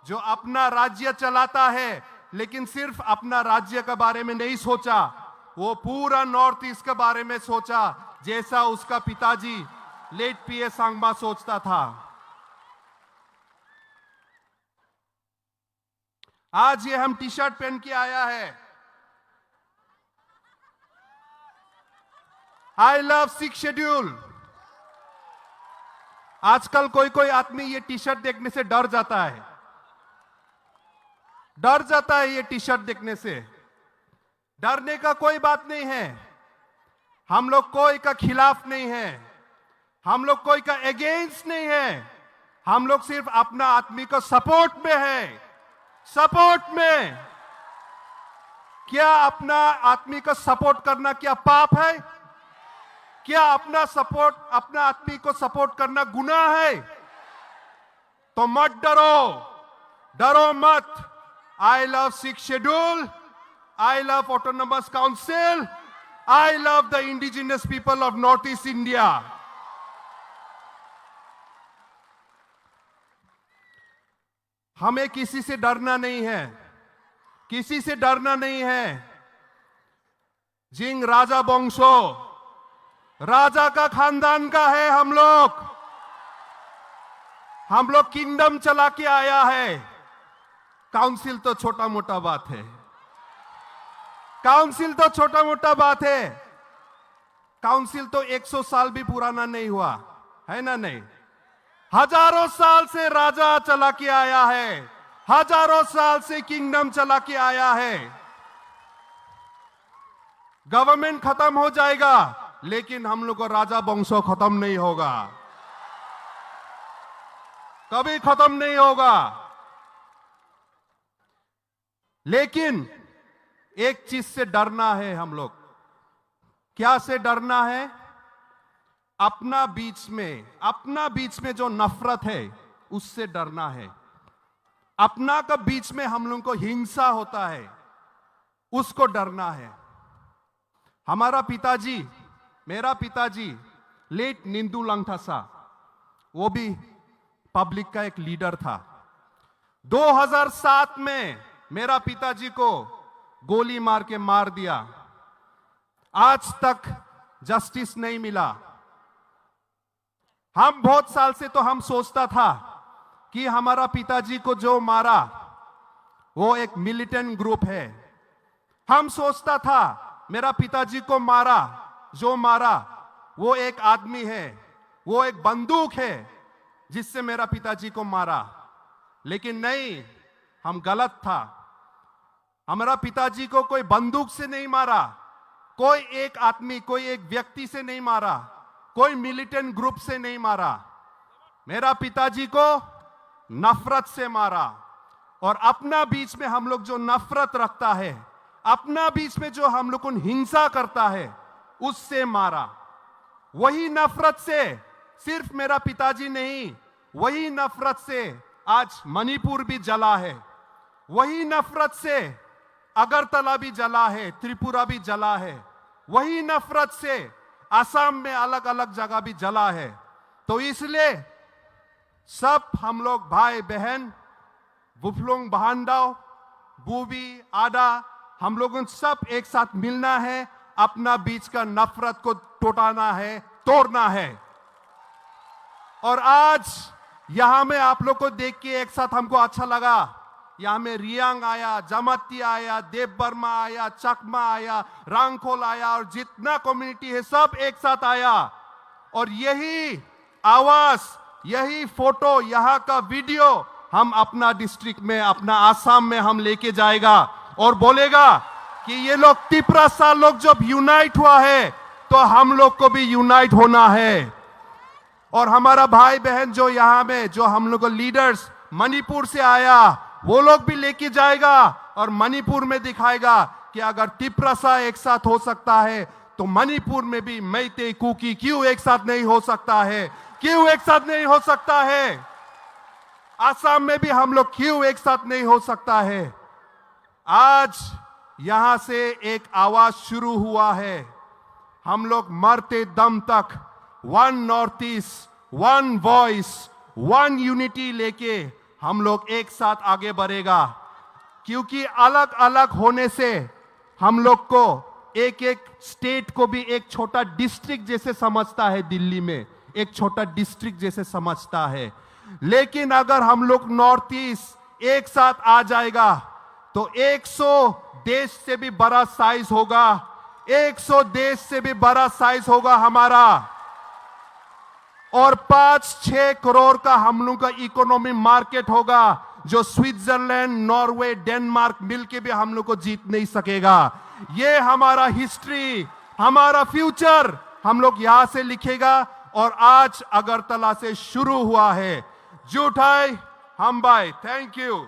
जो अपना राज्य चलाता है, लेकिन सिर्फ अपना राज्य के बारे में नहीं सोचा, वो पूरा नॉर्थ ईस्ट के बारे में सोचा, जैसा उसका पिताजी लेट पीए सांगमा सोचता था। आज ये हम टी शर्ट पहन के आया है, आई लव सिक्स शेड्यूल। आजकल कोई कोई आदमी ये टी शर्ट देखने से डर जाता है, डर जाता है ये टी शर्ट देखने से। डरने का कोई बात नहीं है, हम लोग कोई का खिलाफ नहीं है, हम लोग कोई का अगेंस्ट नहीं है, हम लोग सिर्फ अपना आदमी को सपोर्ट में है। सपोर्ट में। क्या अपना आदमी को सपोर्ट करना क्या पाप है? क्या अपना सपोर्ट, अपना आदमी को सपोर्ट करना गुनाह है? तो मत डरो, डरो मत। I love sixth schedule, I love autonomous council, I love the indigenous people of North East India। हमें किसी से डरना नहीं है, किसी से डरना नहीं है। जिंग राजा वंशो, राजा का खानदान का है हम लोग। हम लोग किंगडम चला के आया है। काउंसिल तो छोटा मोटा बात है, काउंसिल तो छोटा मोटा बात है। काउंसिल तो एक सौ साल भी पुराना नहीं हुआ, है ना नहीं? हजारों साल से राजा चला के आया है, हजारों साल से किंगडम चला के आया है। गवर्नमेंट खत्म हो जाएगा, लेकिन हम लोग को राजा वंशो खत्म नहीं होगा, कभी खत्म नहीं होगा। लेकिन एक चीज से डरना है हम लोग। क्या से डरना है? अपना बीच में, अपना बीच में जो नफरत है, उससे डरना है। अपना का बीच में हम लोग को हिंसा होता है, उसको डरना है। हमारा पिताजी, मेरा पिताजी लेट निंदू लंगथासा, वो भी पब्लिक का एक लीडर था। दो हज़ार सात में मेरा पिताजी को गोली मार के मार दिया। आज तक जस्टिस नहीं मिला। हम बहुत साल से तो हम सोचता था कि हमारा पिताजी को जो मारा वो एक मिलिटेंट ग्रुप है। हम सोचता था मेरा पिताजी को मारा, जो मारा वो एक आदमी है, वो एक बंदूक है जिससे मेरा पिताजी को मारा। लेकिन नहीं, हम गलत था। हमारा पिताजी को कोई बंदूक से नहीं मारा, कोई एक आदमी, कोई एक व्यक्ति से नहीं मारा, कोई मिलिटेंट ग्रुप से नहीं मारा। मेरा पिताजी को नफरत से मारा। और अपना बीच में हम लोग जो नफरत रखता है, अपना बीच में जो हम लोग को हिंसा करता है, उससे मारा। वही नफरत से सिर्फ मेरा पिताजी नहीं, वही नफरत से आज मणिपुर भी जला है, वही नफरत से अगरतला भी जला है, त्रिपुरा भी जला है, वही नफरत से असम में अलग-अलग जगह भी जला है। तो इसलिए सब हम लोग भाई बहन, बुफलोंग बहानदाव, बूबी, आदा, हम लोगों सब एक साथ मिलना है, अपना बीच का नफरत को टोटाना है, तोड़ना है। और आज यहाँ में आप लोग को देख के एक साथ हमको अच्छा लगा। यहाँ में रियांग आया, जमाती आया, देव वर्मा आया, चकमा आया, रांगखोल आया और जितना कम्युनिटी है सब एक साथ आया। और यही आवाज, यही फोटो, यहाँ का वीडियो हम अपना डिस्ट्रिक्ट में, अपना आसाम में हम लेके जाएगा और बोलेगा कि ये लोग तिपरासा लोग जब यूनाइट हुआ है तो हम लोग को भी यूनाइट होना है। और हमारा भाई बहन जो यहाँ में, जो हम लोग का लीडर्स मणिपुर से आया, वो लोग भी लेके जाएगा और मणिपुर में दिखाएगा कि अगर तिपरासा एक साथ हो सकता है तो मणिपुर में भी मैते कुकी क्यों एक साथ नहीं हो सकता है, क्यों एक साथ नहीं हो सकता है, आसाम में भी हम लोग क्यों एक साथ नहीं हो सकता है। आज यहाँ से एक आवाज शुरू हुआ है। हम लोग मरते दम तक one north east, one voice, one unity लेके हम लोग एक साथ आगे बढ़ेगा, क्योंकि अलग-अलग होने से हम लोग को एक-एक स्टेट को भी एक छोटा डिस्ट्रिक्ट जैसे समझता है, दिल्ली में एक छोटा डिस्ट्रिक्ट जैसे समझता है। लेकिन अगर हम लोग नॉर्थ ईस्ट एक साथ आ जाएगा तो एक सौ देश से भी बड़ा साइज होगा, एक सौ देश से भी बड़ा साइज होगा हमारा। और पाँच छह करोड़ का हम लोग का इकोनॉमी मार्केट होगा, जो स्विट्जरलैंड, नॉर्वे, डेनमार्क मिलके भी हम लोग को जीत नहीं सकेगा। ये हमारा हिस्ट्री, हमारा फ्यूचर हम लोग यहाँ से लिखेगा। और आज अगरतला से शुरू हुआ है। Juthai, hambai, thank you.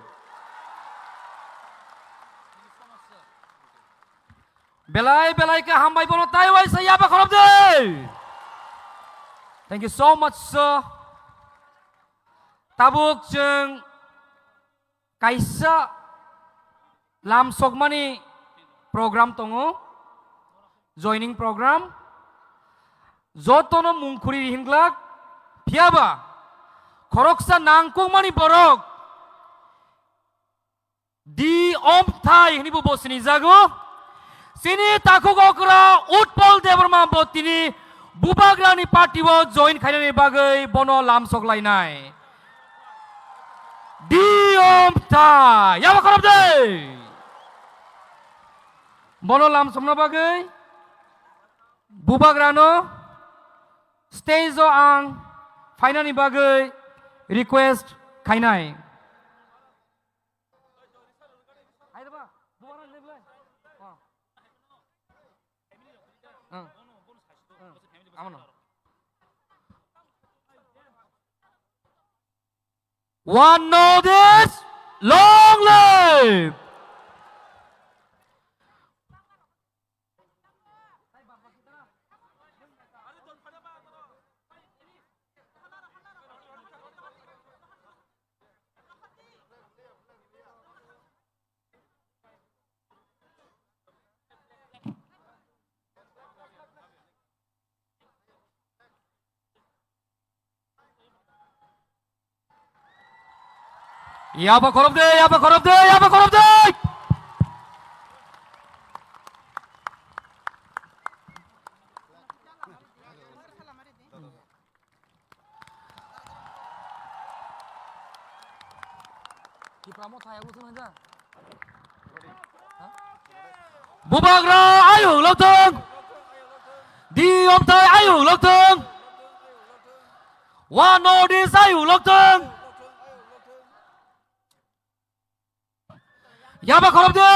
Belai belai khe hambai, bono tai waisa yaba khorop de. Thank you so much, sir. Tabuk chwng kaisa lam sokmani program tongo, joining program. Jotono mung khuri ri hinglak, phiyaba khoroksa nangkukmani borok D. Omthai hwnwi bo, bo sinijago. Chini takhuk okra Utpal Debbarma bo tini Bubagrani party o join khainani bagwi bono lam soklainai. D. Omthai, yaba khorop de. Bono lam somna bagwi Bubagrano stage o ang phainani bagwi request khainai. Hai da ba, bubar na leblai. Oh. Hmm. Hmm. Amono. One North East, long live! Yaba khorop de, yaba khorop de, yaba khorop de. Bubagra ayuk lokthung. D. Omthai ayuk lokthung. One North East ayuk lokthung. Yaba khorop de.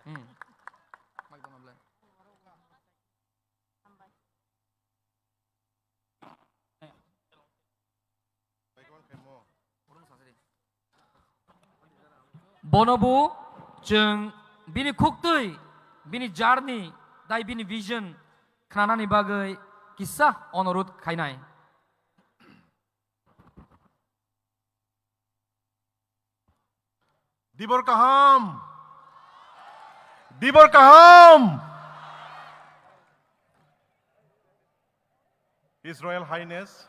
Hmm. Bono bo chwng bini khuktwi, bini journey, tai bini vision khnanani bagwi kisa onorudh khainai. Dibor kaham. Dibor kaham. His Royal Highness,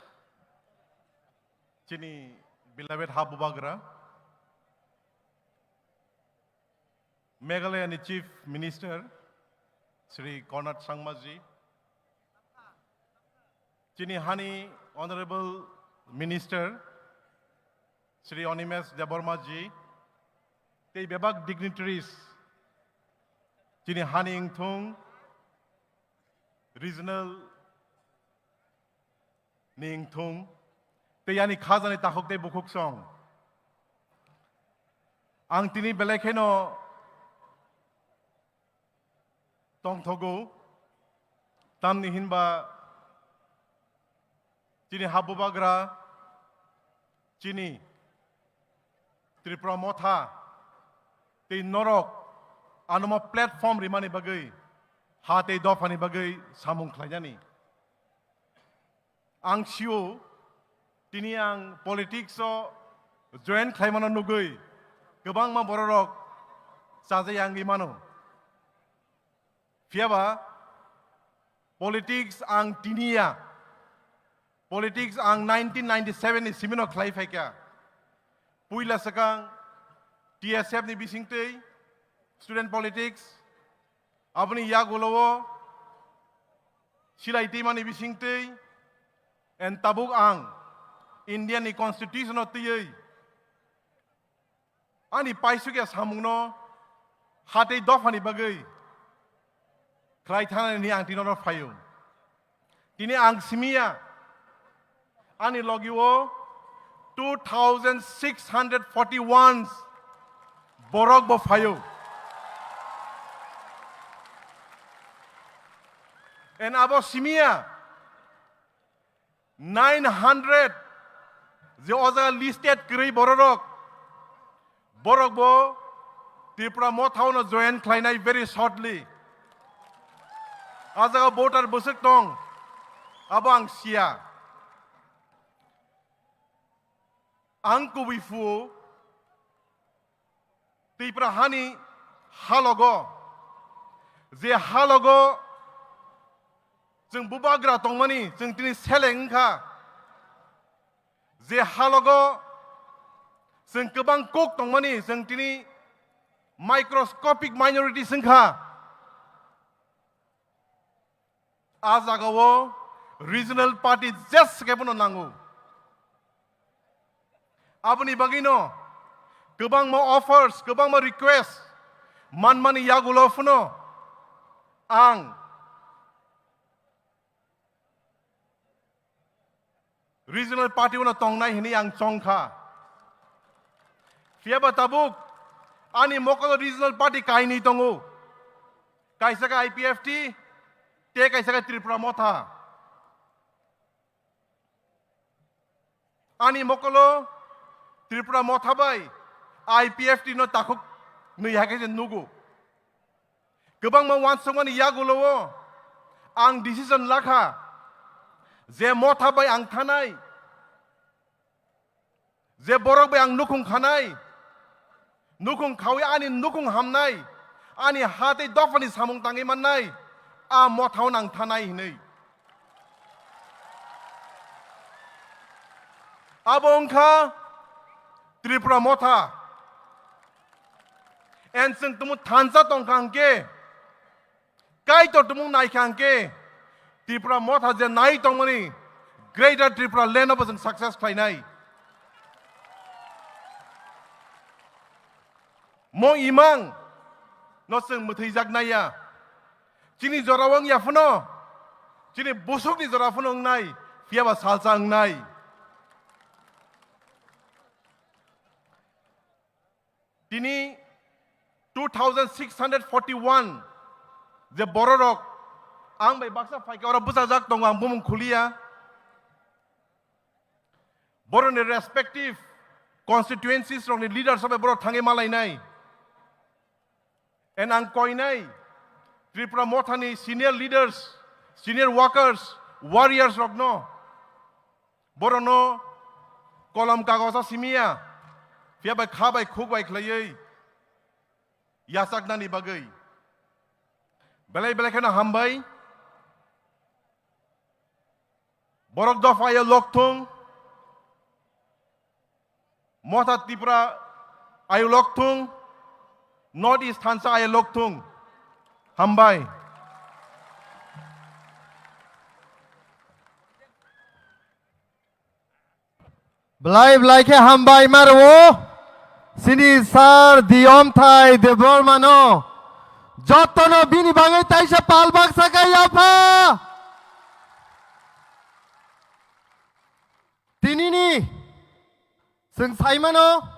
chini beloved ha Bubagra, Meghalaya ni Chief Minister, Shri Conrad Sangma ji, Chini hani Honorable Minister Shri Animesh Debbarma ji, tei bebak dignitaries, chini hani wngthung, regional ni wngthung, tei ani khajani takhuk tei bukhuk song. Ang tini belai kheno tongthogo, tamni hinba chini ha bubagra, chini Tripura Motha tei norok ano mo platform rimani bagwi, ha tei dophani bagwi samung khlainani. Ang sio, tini ang politics o join khlaimano nugwi kwbangma bororok chajai wngwi mano. Phiyaba politics ang tiniya, politics ang nineteen ninety-seven ni simino khlai phaikha. Puila swkang T S F ni bisingtwi student politics, aboni yagulo o silai twimani bisingtwi, and tabuk ang India ni constitution o twiwi ani paisukya samungno ha tei dophani bagwi khlai thanani ang tini oro phaio. Tini ang simiya, ani logi o two thousand six hundred forty-one borok bo phaio. And abo simiya nine hundred je o jaga listed kwrwi bororok, borok bo Tripura Motha o no join khlainai very shortly. A jaga voter bwswk tong, abo ang siya. Ang kubui phuo Tripura hani halogo, je halogo chwng bubagra tongmani chwng tini seleng wngkha, je halogo chwng kwbang kuk tongmani chwng tini microscopic minorities wngkha. A jagao regional party jes khe bono nango. Aboni bagwino kwbangma offers, kwbangma request manmani yagulo phano ang regional party uno tongnai hwnwi ang chongkha. Phiyaba tabuk ani mokolo regional party kainwi tongo. Kaisa khe I P F T, tei kaisa khe Tripura Motha. Ani mokolo Tripura Motha bai I P F T no takhuk nwi hai khe se nugo. Kwbangma uansukmani yagulo o ang decision lakha je Motha bai ang thanai, je borok bai ang nukhung khanai, nukhung khawi ani nukhung hamnai, ani ha tei dophani samung tangwi mannai, a Motha o nang thanai hinwi. Abo wngkha Tripura Motha. And chwng tumu thansa tongkha hwnkhe, Kaitor tumung naikha hwnkhe, Tripura Motha je nai tongmani Greater Tripura Land o bo chwng success khlainai. Mo imang no chwng mwthwijak naiya. Chini jora wng ya phano, chini busuk ni jora phano wngnai, phiyaba salsa wngnai. Tini two thousand six hundred forty-one je bororok ang bai baksa phaikhe oro bwsajak tongo, ang bumung khuliya. Boroni respective constituencies rokni leaders bai borok thangwi malainai. And ang koinai Tripura Mothani senior leaders, senior workers, warriors rokno, borokno kolom kagosa simiya, phiya bai kha bai khuk bai khlaiwi yachaknani bagwi. Belai belai kheno hambai. Borok dopha ayo lokthung, Motha Tripura ayo lokthung, North East thansa ayo lokthung. Hambai. Belai belai khe hambai ma rwo. Sini sir Diyomthai Debbarma no. Jotono bini bagwi taisa pal baksa khe yapha. Tinini chwng saimano,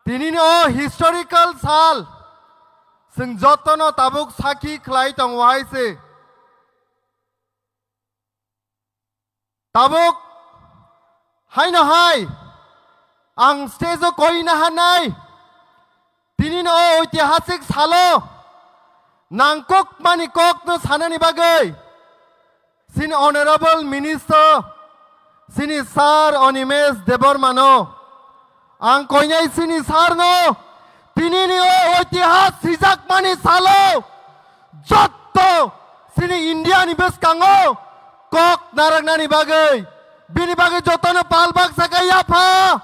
tinini o historical sal chwng jotono tabuk sakhi khlai tongo hai se. Tabuk haino hai ang stage o koi na hanai. Tinino o oitihasik salo nangkukmani kokno sanani bagwi sini Honorable Minister, sini Sir Animesh Debbarmano ang koinai sini sir no tinini o oitihas sijakmani salo jotto sini India ni bwskango kok naraknani bagwi, bini bagwi jotono pal baksa khe yapha.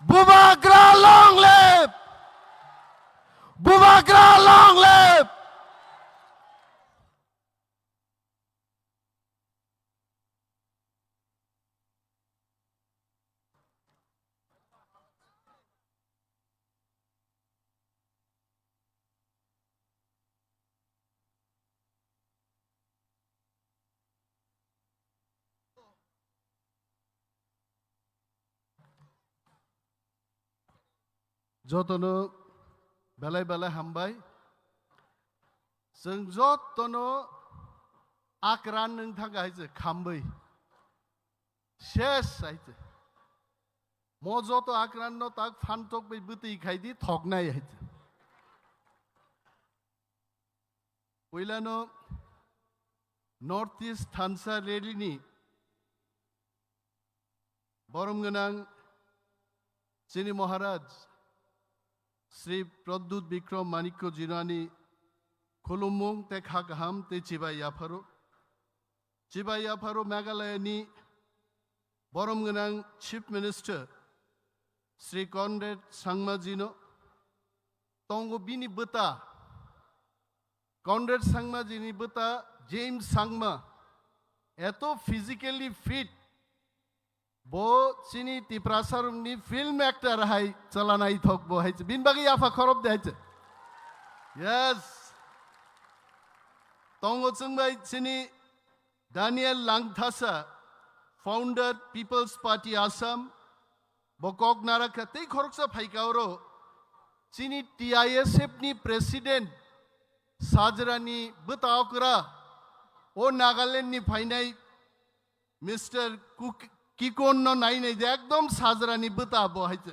Bubagra long live! Bubagra long live! Jotono belai belai hambai. Chwng jotono akran nwng thangkha hai se khambai. Ses hai se. Mo joto akran no tak phantok bai bwtwi khai di thoknai hai se. Puilano North East Thansa Rally ni borom gwnang chini Maharaj Sri Pradyut Bikram Manikya Jinani khulumung tei kha kaham tei chibai yapharo. Chibai yapharo Meghalaya ni borom gwnang Chief Minister Sri Conrad Sangma jino tongo bini bwta. Conrad Sangma jini bwta James Sangma eto physically fit, bo chini Tiprasa rokni film actor hai chala naithok bo hai se. Bini bagwi yapha khorop de hai se. Yes. Tongo chwng bai chini Daniel Langthasa, founder People's Party Assam, bo kok narakha tei khoroksa phaika oro chini T I S F ni president sajrani bwta okra o Nagaland ni phainai Mister Kuk-, Kikon no nainai de ekdom sajrani bwta bo hai se.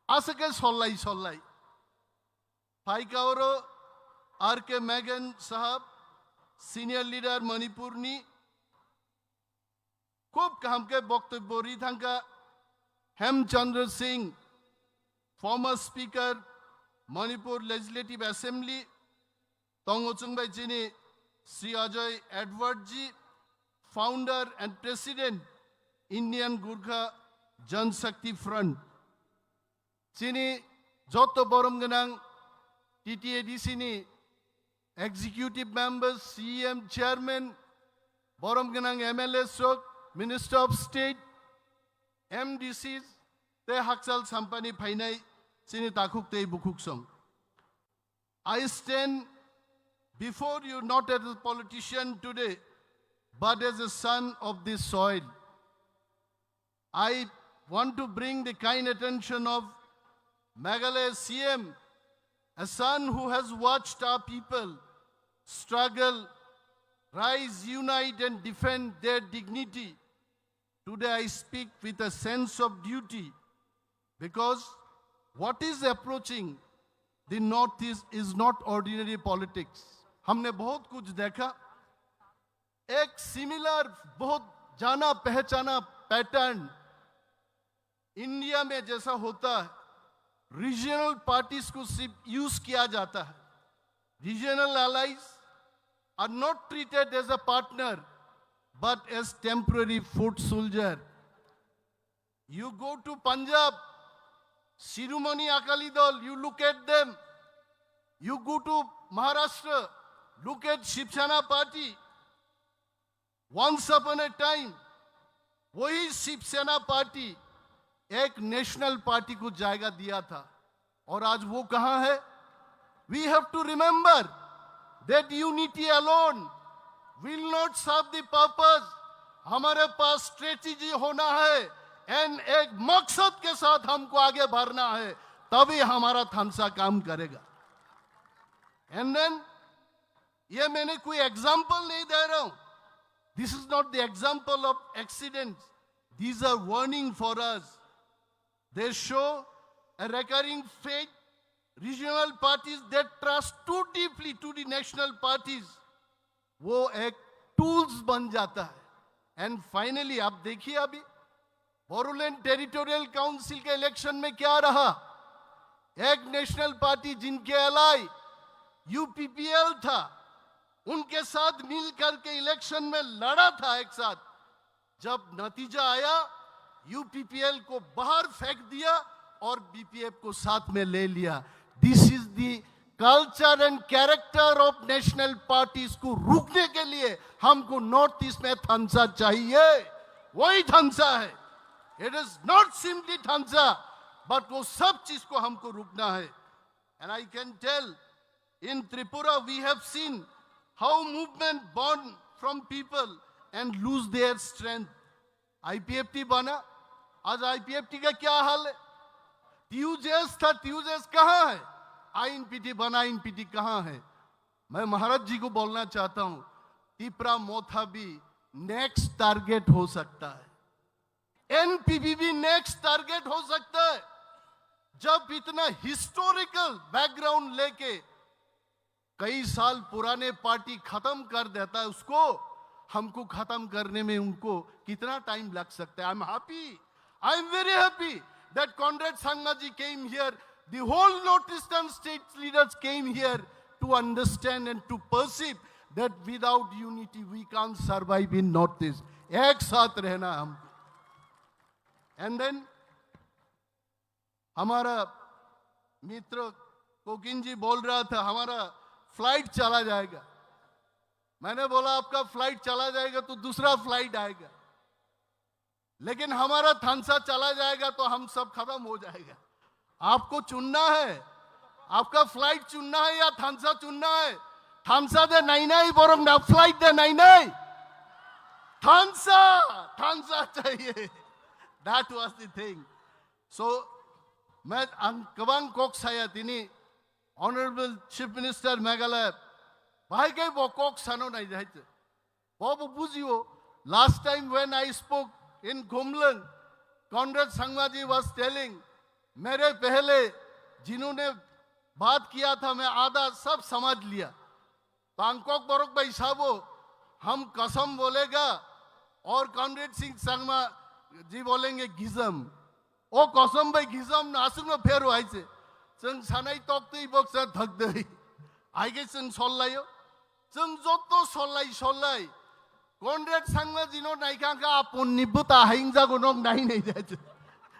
Aswk khe sollai sollai. Phaika oro R K Megan sahab, senior leader Manipur ni, khub kaham khe boktobbo ri thangkha. Hemchandra Singh, former speaker, Manipur Legislative Assembly, tongo chwng bai chini Sri Ajay Edward ji, founder and president, Indian Gurkha Jan Shakti Front. Chini joto borom gwnang T T A D C ni executive members, C E M, chairman, borom gwnang M L As rok, Minister of State, M D Cs, tei hakchal sampani phainai chini takhuk tei bukhuk song. I stand before you not as a politician today, but as a son of this soil. I want to bring the kind attention of Meghalaya C M, a son who has watched our people struggle, rise, unite, and defend their dignity. Today I speak with a sense of duty because what is approaching the Northeast is not ordinary politics. हमने बहुत कुछ देखा, एक सिमिलर, बहुत जाना पहचाना pattern India में जैसा होता है, रीजनल पार्टीज को सिर्फ यूज किया जाता है। Regional allies are not treated as a partner, but as temporary foot soldier. You go to Punjab, Shiromani Akali Dal, you look at them. You go to Maharashtra, look at Shiv Sena party. Once upon a time, वही शिवसेना पार्टी एक national party को जायगा दिया था, और आज वो कहां है? We have to remember that unity alone will not serve the purpose. हमारे पास स्ट्रेटेजी होना है एंड एक मकसद के साथ हमको आगे बढ़ना है, तभी हमारा थानसा काम करेगा। एंड देन, ये मैंने कोई एग्जांपल नहीं दे रहा हूं, this is not the example of accidents, these are warning for us. They show a recurring fate. Regional parties that trust too deeply to the national parties, वो एक टूल्स बन जाता है। एंड फाइनली आप देखिए, अभी बोडोलैंड टेरिटोरियल काउंसिल के इलेक्शन में क्या रहा। एक नेशनल पार्टी जिनके एलाई यूपीपीएल था, उनके साथ मिल करके इलेक्शन में लड़ा था एक साथ। जब नतीजा आया, यूपीपीएल को बाहर फेंक दिया और बीपीएफ को साथ में ले लिया। This is the culture and character of national parties को रुकने के लिए हमको नॉर्थ ईस्ट में थानसा चाहिए, वही थानसा है। It is not simply थानसा, बट वो सब चीज को हमको रुकना है। And I can tell, in Tripura, we have seen how movement born from people and lose their strength. IPFT बना, आज आईपीएफटी का क्या हाल है? टीयूजेएस था, टीयूजेएस कहाँ है? आईएनपीटी बना, आईएनपीटी कहाँ है? मैं महाराज जी को बोलना चाहता हूं, तिपरा मोथा भी नेक्स्ट टारगेट हो सकता है, एनपीपी भी नेक्स्ट टारगेट हो सकता है। जब इतना हिस्टोरिकल बैकग्राउंड लेके कई साल पुराने पार्टी खत्म कर देता है, उसको, हमको खत्म करने में उनको कितना टाइम लग सकता है? I am happy, I am very happy that Conrad Sangma ji came here, the whole North Eastern state leaders came here to understand and to perceive that without unity we can't survive in North East. एक साथ रहना है हमको। And then हमारा मित्र कोकिन जी बोल रहा था, हमारा फ्लाइट चला जाएगा। मैंने बोला, आपका फ्लाइट चला जाएगा तो दूसरा फ्लाइट आएगा, लेकिन हमारा थानसा चला जाएगा तो हम सब खत्म हो जाएगा। आपको चुनना है, आपका फ्लाइट चुनना है या थानसा चुनना है? थानसा de nainai, borok na flight de nainai. Thansa, thansa chahiye. That was the thing. So, मैं ang kwbang kok saya tini, Honorable Chief Minister Meghalaya, bahai khe bo kok sano nai jai. Bobo bujio, last time when I spoke in Khumlwng, Conrad Sangma ji was telling, मेरे पहले जिन्होंने बात किया था, मैं आधा सब समझ लिया। Bangkok borok bai sabo, हम कसम बोलेगा और कॉनरेड सिंह संगमा जी बोलेंगे गिजम। O kosom bai gisam no aswkno pheru hai se. Chwng sanai toktwi boksa thakdwi. Hai khe chwng sollaio. Chwng joto sollai sollai. Conrad Sangma jino naikha khe aponni bwta hai wngjago nok nai nai jai.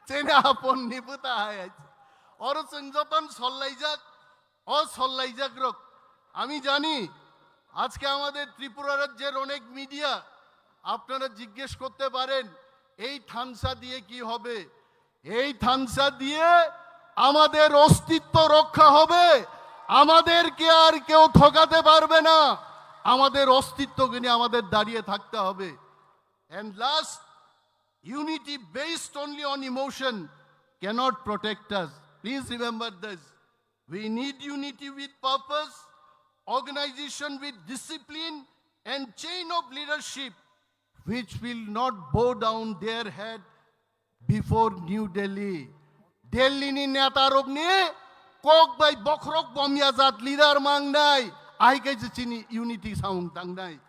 Chini aponni bwta hai hai. Oro chwng joton sollaijak. O sollaijak rok, আমি জানি আজকে আমাদের ত্রিপুরা রাজ্যের অনেক মিডিয়া, আপনারা জিজ্ঞেস করতে পারেন, এই থানসা দিয়ে কি হবে? এই থানসা দিয়ে আমাদের অস্তিত্ব রক্ষা হবে, আমাদেরকে আর কেউ ঠকাতে পারবে না, আমাদের অস্তিত্বকে নিয়ে আমাদের দাঁড়িয়ে থাকতে হবে। And last, unity based only on emotion cannot protect us. Please remember this. We need unity with purpose, organization with discipline, and chain of leadership which will not bow down their head before New Delhi. Delhi ni neta rok ni kok bai bokhorok bomya jat leader mangnai, ai khe je chini unity samung tangnai.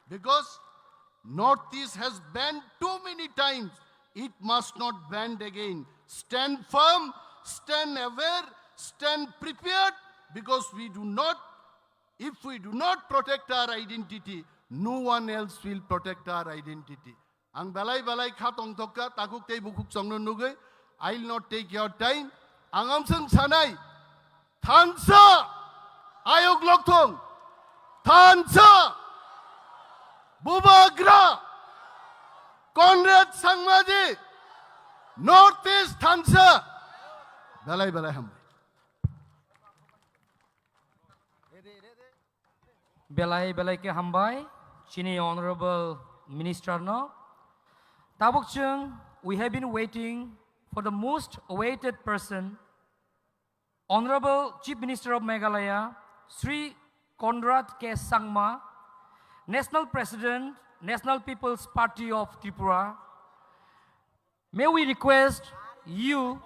Because Northeast has banned too many times, it must not banned again. Stand firm, stand aware, stand prepared, because we do not, if we do not protect our identity, no one else will protect our identity. Ang belai belai kha tongthokha, takhuk tei bukhuk chongno nugwi, I will not take your time. Ang amswng sanai, thansa, ayok lokthong, thansa, bubagra, Conrad Sangmaji, North East Thansa. Belai belai hambai. Belai belai khe hambai chini Honorable Minister no. Tabuk chwng, we have been waiting for the most awaited person, Honorable Chief Minister of Meghalaya, Shri Conrad K Sangma, National President, National People's Party of Tripura. May we request you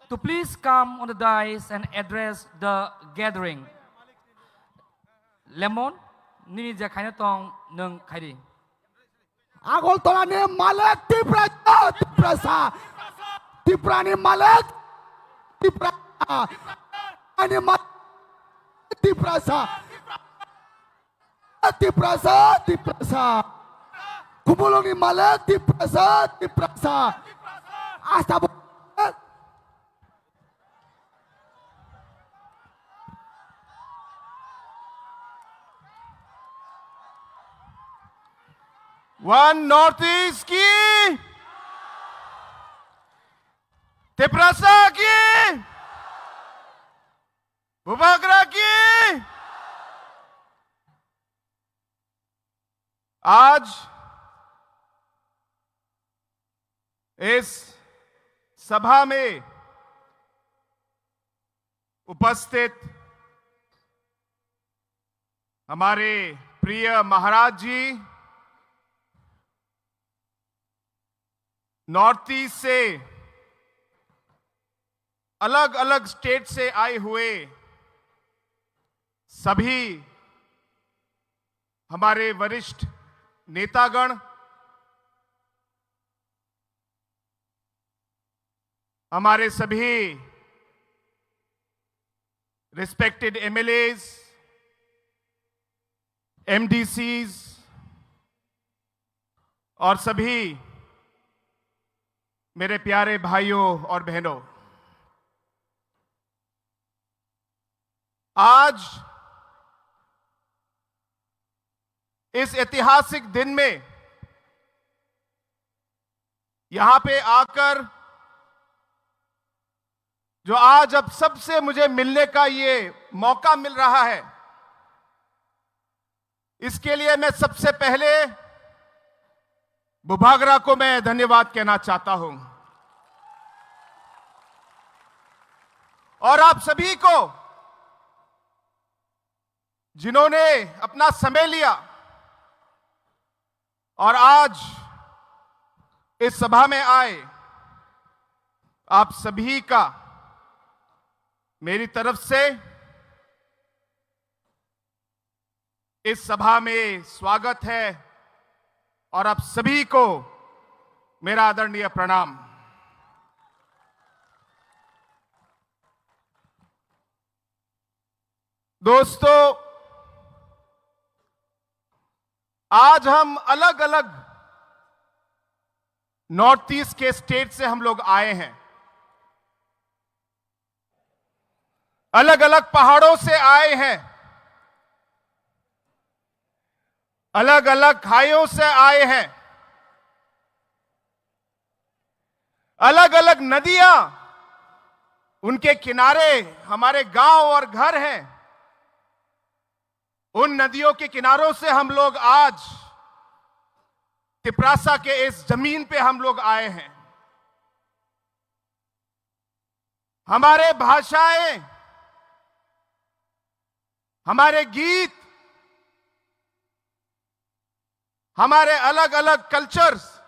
to please come on the dais and address the gathering. Lemon, nini je khaina tong nwng khairi. Agartala ni malik Tiprasa, Tiprasa. Tripura ni malik Tiprasa. Ani malik Tiprasa. Tiprasa, Tiprasa. Khumulwng ni malik Tiprasa, Tiprasa. Asta bo- One Northeast ki, Tiprasa ki, Bubagra ki. आज इस सभा में उपस्थित हमारे प्रिय महाराज जी, north east से, अलग-अलग स्टेट से आए हुए सभी हमारे वरिष्ठ नेतागण, हमारे सभी रिस्पेक्टेड एमएलएज, एमडीसीज और सभी मेरे प्यारे भाइयों और बहनों, आज इस ऐतिहासिक दिन में यहां पे आकर जो आज आप सबसे मुझे मिलने का ये मौका मिल रहा है, इसके लिए मैं सबसे पहले बुभागरा को मैं धन्यवाद कहना चाहता हूं। और आप सभी को, जिन्होंने अपना समय लिया और आज इस सभा में आए, आप सभी का मेरी तरफ से इस सभा में स्वागत है और आप सभी को मेरा आदरणीय प्रणाम। दोस्तों, आज हम अलग-अलग नॉर्थ ईस्ट के स्टेट से हम लोग आए हैं, अलग-अलग पहाड़ों से आए हैं, अलग-अलग खाइयों से आए हैं, अलग-अलग नदियां, उनके किनारे हमारे गांव और घर हैं। उन नदियों के किनारों से हम लोग आज तिपरासा के इस जमीन पे हम लोग आए हैं। हमारे भाषाएं, हमारे गीत, हमारे अलग-अलग कल्चर्स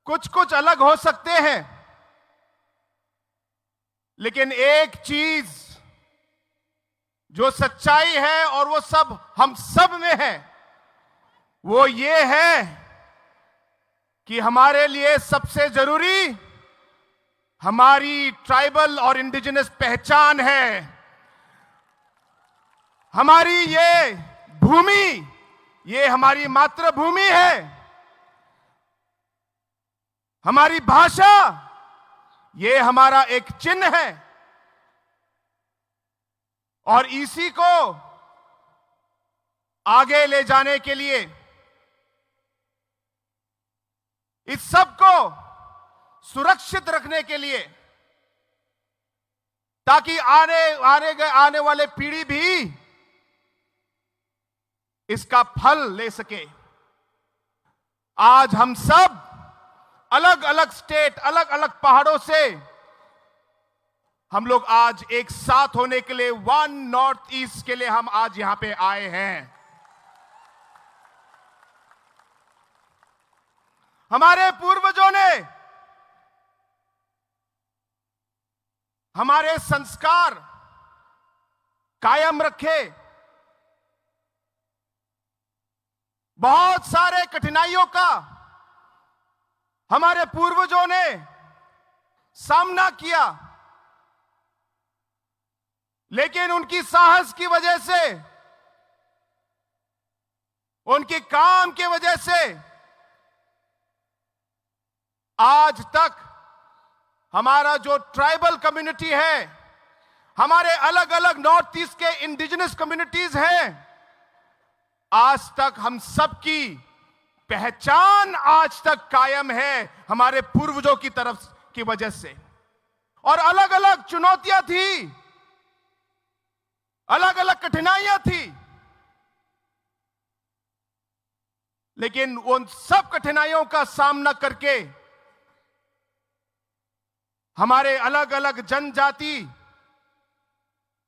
कुछ-कुछ अलग हो सकते हैं, लेकिन एक चीज जो सच्चाई है और वो सब हम सब में है, वो ये है कि हमारे लिए सबसे जरूरी हमारी ट्राइबल और इंडिजिनस पहचान है। हमारी ये भूमि, ये हमारी मातृभूमि है। हमारी भाषा, ये हमारा एक चिन्ह है। और इसी को आगे ले जाने के लिए इस सब को सुरक्षित रखने के लिए, ताकि आने आने गए आने वाले पीढ़ी भी इसका फल ले सके। आज हम सब अलग अलग स्टेट, अलग अलग पहाड़ों से हम लोग आज एक साथ होने के लिए, वन नॉर्थ ईस्ट के लिए हम आज यहाँ पे आए हैं। हमारे पूर्वजों ने हमारे संस्कार कायम रखे। बहुत सारे कठिनाइयों का हमारे पूर्वजों ने सामना किया, लेकिन उनकी साहस की वजह से, उनके काम की वजह से आज तक हमारा जो ट्राइबल कम्युनिटी है, हमारे अलग-अलग नॉर्थ ईस्ट के इंडिजिनस कम्युनिटीज हैं, आज तक हम सबकी पहचान आज तक कायम है हमारे पूर्वजों की तरफ की वजह से। और अलग-अलग चुनौतियां थी, अलग-अलग कठिनाइयां थी, लेकिन उन सब कठिनाइयों का सामना करके हमारे अलग-अलग जनजाति,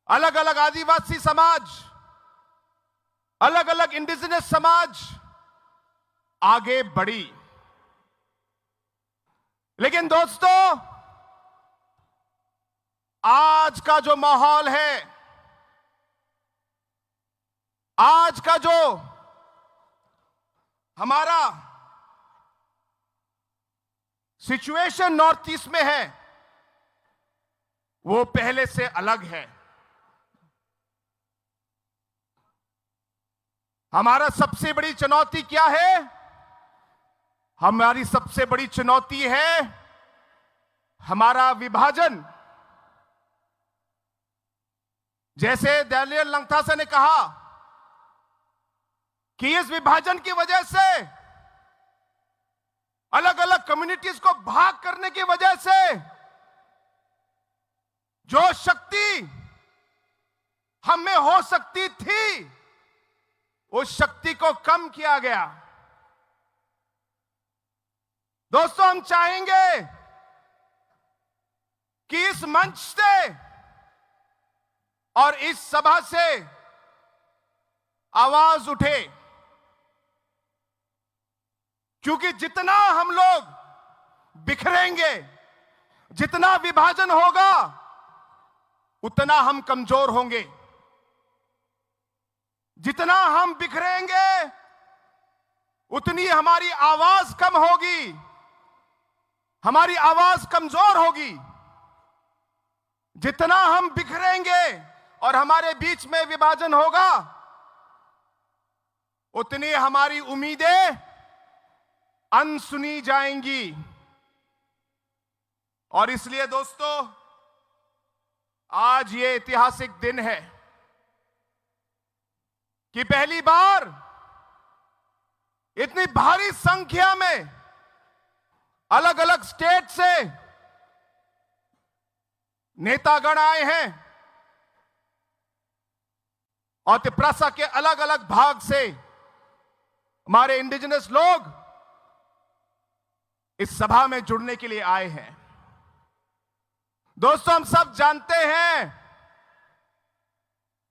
अलग-अलग आदिवासी समाज, अलग-अलग इंडिजिनस समाज आगे बढ़ी। लेकिन दोस्तों, आज का जो माहौल है, आज का जो हमारा सिचुएशन नॉर्थ ईस्ट में है, वो पहले से अलग है। हमारा सबसे बड़ी चुनौती क्या है? हमारी सबसे बड़ी चुनौती है हमारा विभाजन। जैसे डैनियल लंगथासा ने कहा कि इस विभाजन की वजह से, अलग-अलग कम्युनिटीज को भाग करने की वजह से जो शक्ति हम में हो सकती थी, उस शक्ति को कम किया गया। दोस्तों, हम चाहेंगे कि इस मंच से और इस सभा से आवाज उठे, क्योंकि जितना हम लोग बिखरेंगे, जितना विभाजन होगा, उतना हम कमजोर होंगे। जितना हम बिखरेंगे, उतनी हमारी आवाज कम होगी, हमारी आवाज कमजोर होगी। जितना हम बिखरेंगे और हमारे बीच में विभाजन होगा, उतनी हमारी उम्मीदें अनसुनी जाएंगी। और इसलिए दोस्तों, आज ये ऐतिहासिक दिन है कि पहली बार इतनी भारी संख्या में अलग-अलग स्टेट से नेतागण आए हैं और तिप्रासा के अलग-अलग भाग से हमारे इंडिजिनस लोग इस सभा में जुड़ने के लिए आए हैं। दोस्तों, हम सब जानते हैं,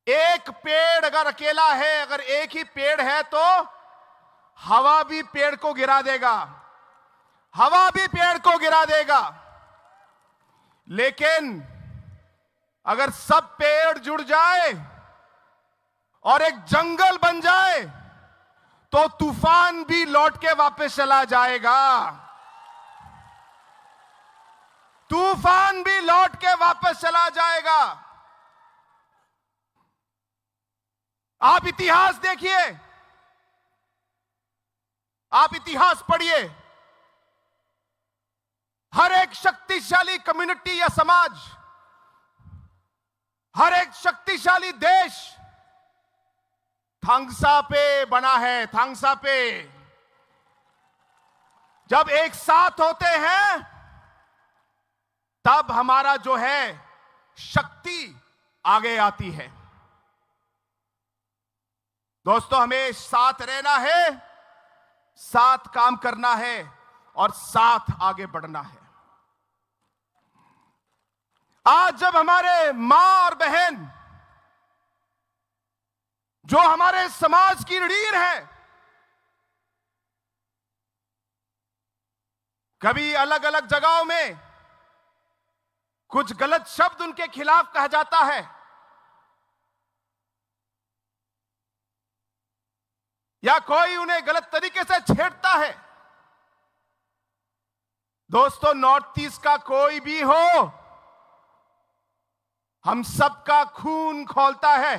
एक पेड़ अगर अकेला है, अगर एक ही पेड़ है, तो हवा भी पेड़ को गिरा देगा, हवा भी पेड़ को गिरा देगा। लेकिन अगर सब पेड़ जुड़ जाए और एक जंगल बन जाए, तो तूफान भी लौट के वापस चला जाएगा। तूफान भी लौट के वापस चला जाएगा। आप इतिहास देखिए, आप इतिहास पढ़िए। हर एक शक्तिशाली कम्युनिटी या समाज, हर एक शक्तिशाली देश थांगसा पे बना है, थांगसा पे। जब एक साथ होते हैं, तब हमारा जो है, शक्ति आगे आती है। दोस्तों, हमें साथ रहना है, साथ काम करना है और साथ आगे बढ़ना है। आज जब हमारे माँ और बहन, जो हमारे समाज की रीढ़ है, कभी अलग-अलग जगहों में कुछ गलत शब्द उनके खिलाफ कहा जाता है, या कोई उन्हें गलत तरीके से छेड़ता है। दोस्तों, नॉर्थ ईस्ट का कोई भी हो, हम सबका खून खौलता है।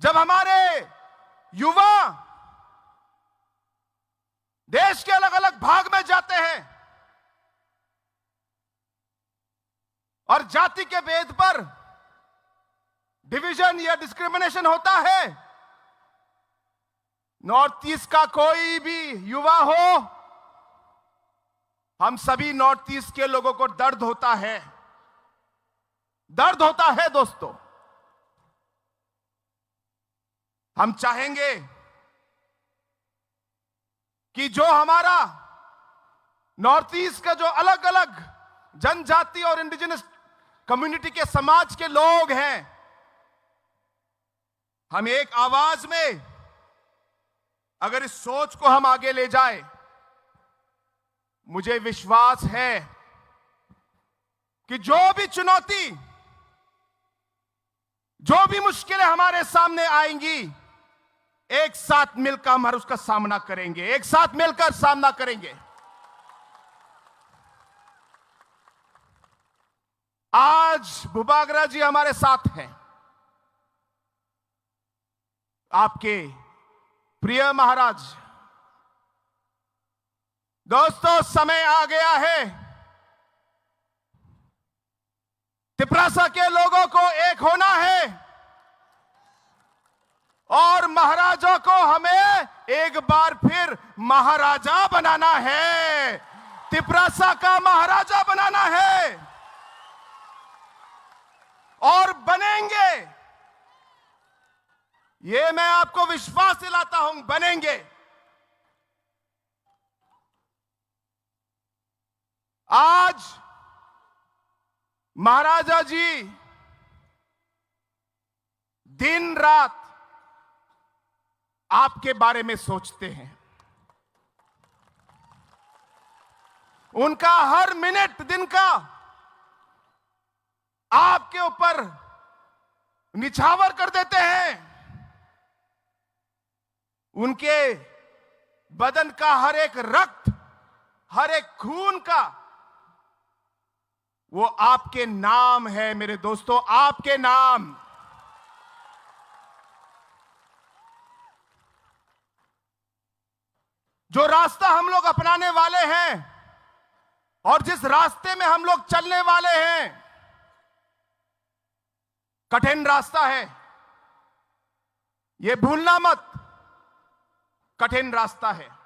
जब हमारे युवा देश के अलग-अलग भाग में जाते हैं और जाति के भेद पर डिवीजन या डिस्क्रिमिनेशन होता है, नॉर्थ ईस्ट का कोई भी युवा हो, हम सभी नॉर्थ ईस्ट के लोगों को दर्द होता है, दर्द होता है दोस्तों। हम चाहेंगे कि जो हमारा नॉर्थ ईस्ट का जो अलग-अलग जनजाति और इंडिजिनस कम्युनिटी के समाज के लोग हैं, हम एक आवाज में अगर इस सोच को हम आगे ले जाए, मुझे विश्वास है कि जो भी चुनौती, जो भी मुश्किलें हमारे सामने आएंगी, एक साथ मिलकर हम हर उसका सामना करेंगे, एक साथ मिलकर सामना करेंगे। आज बुबागरा जी हमारे साथ हैं, आपके प्रिय महाराज। दोस्तों, समय आ गया है, तिपरासा के लोगों को एक होना है और महाराजा को हमें एक बार फिर महाराजा बनाना है, तिपरासा का महाराजा बनाना है और बनेंगे। ये मैं आपको विश्वास दिलाता हूं, बनेंगे। आज महाराजा जी दिन रात आपके बारे में सोचते हैं। उनका हर मिनट दिन का आपके ऊपर निछावर कर देते हैं। उनके बदन का हर एक रक्त, हर एक खून का, वो आपके नाम है मेरे दोस्तों, आपके नाम। जो रास्ता हम लोग अपनाने वाले हैं और जिस रास्ते में हम लोग चलने वाले हैं, कठिन रास्ता है, ये भूलना मत, कठिन रास्ता है।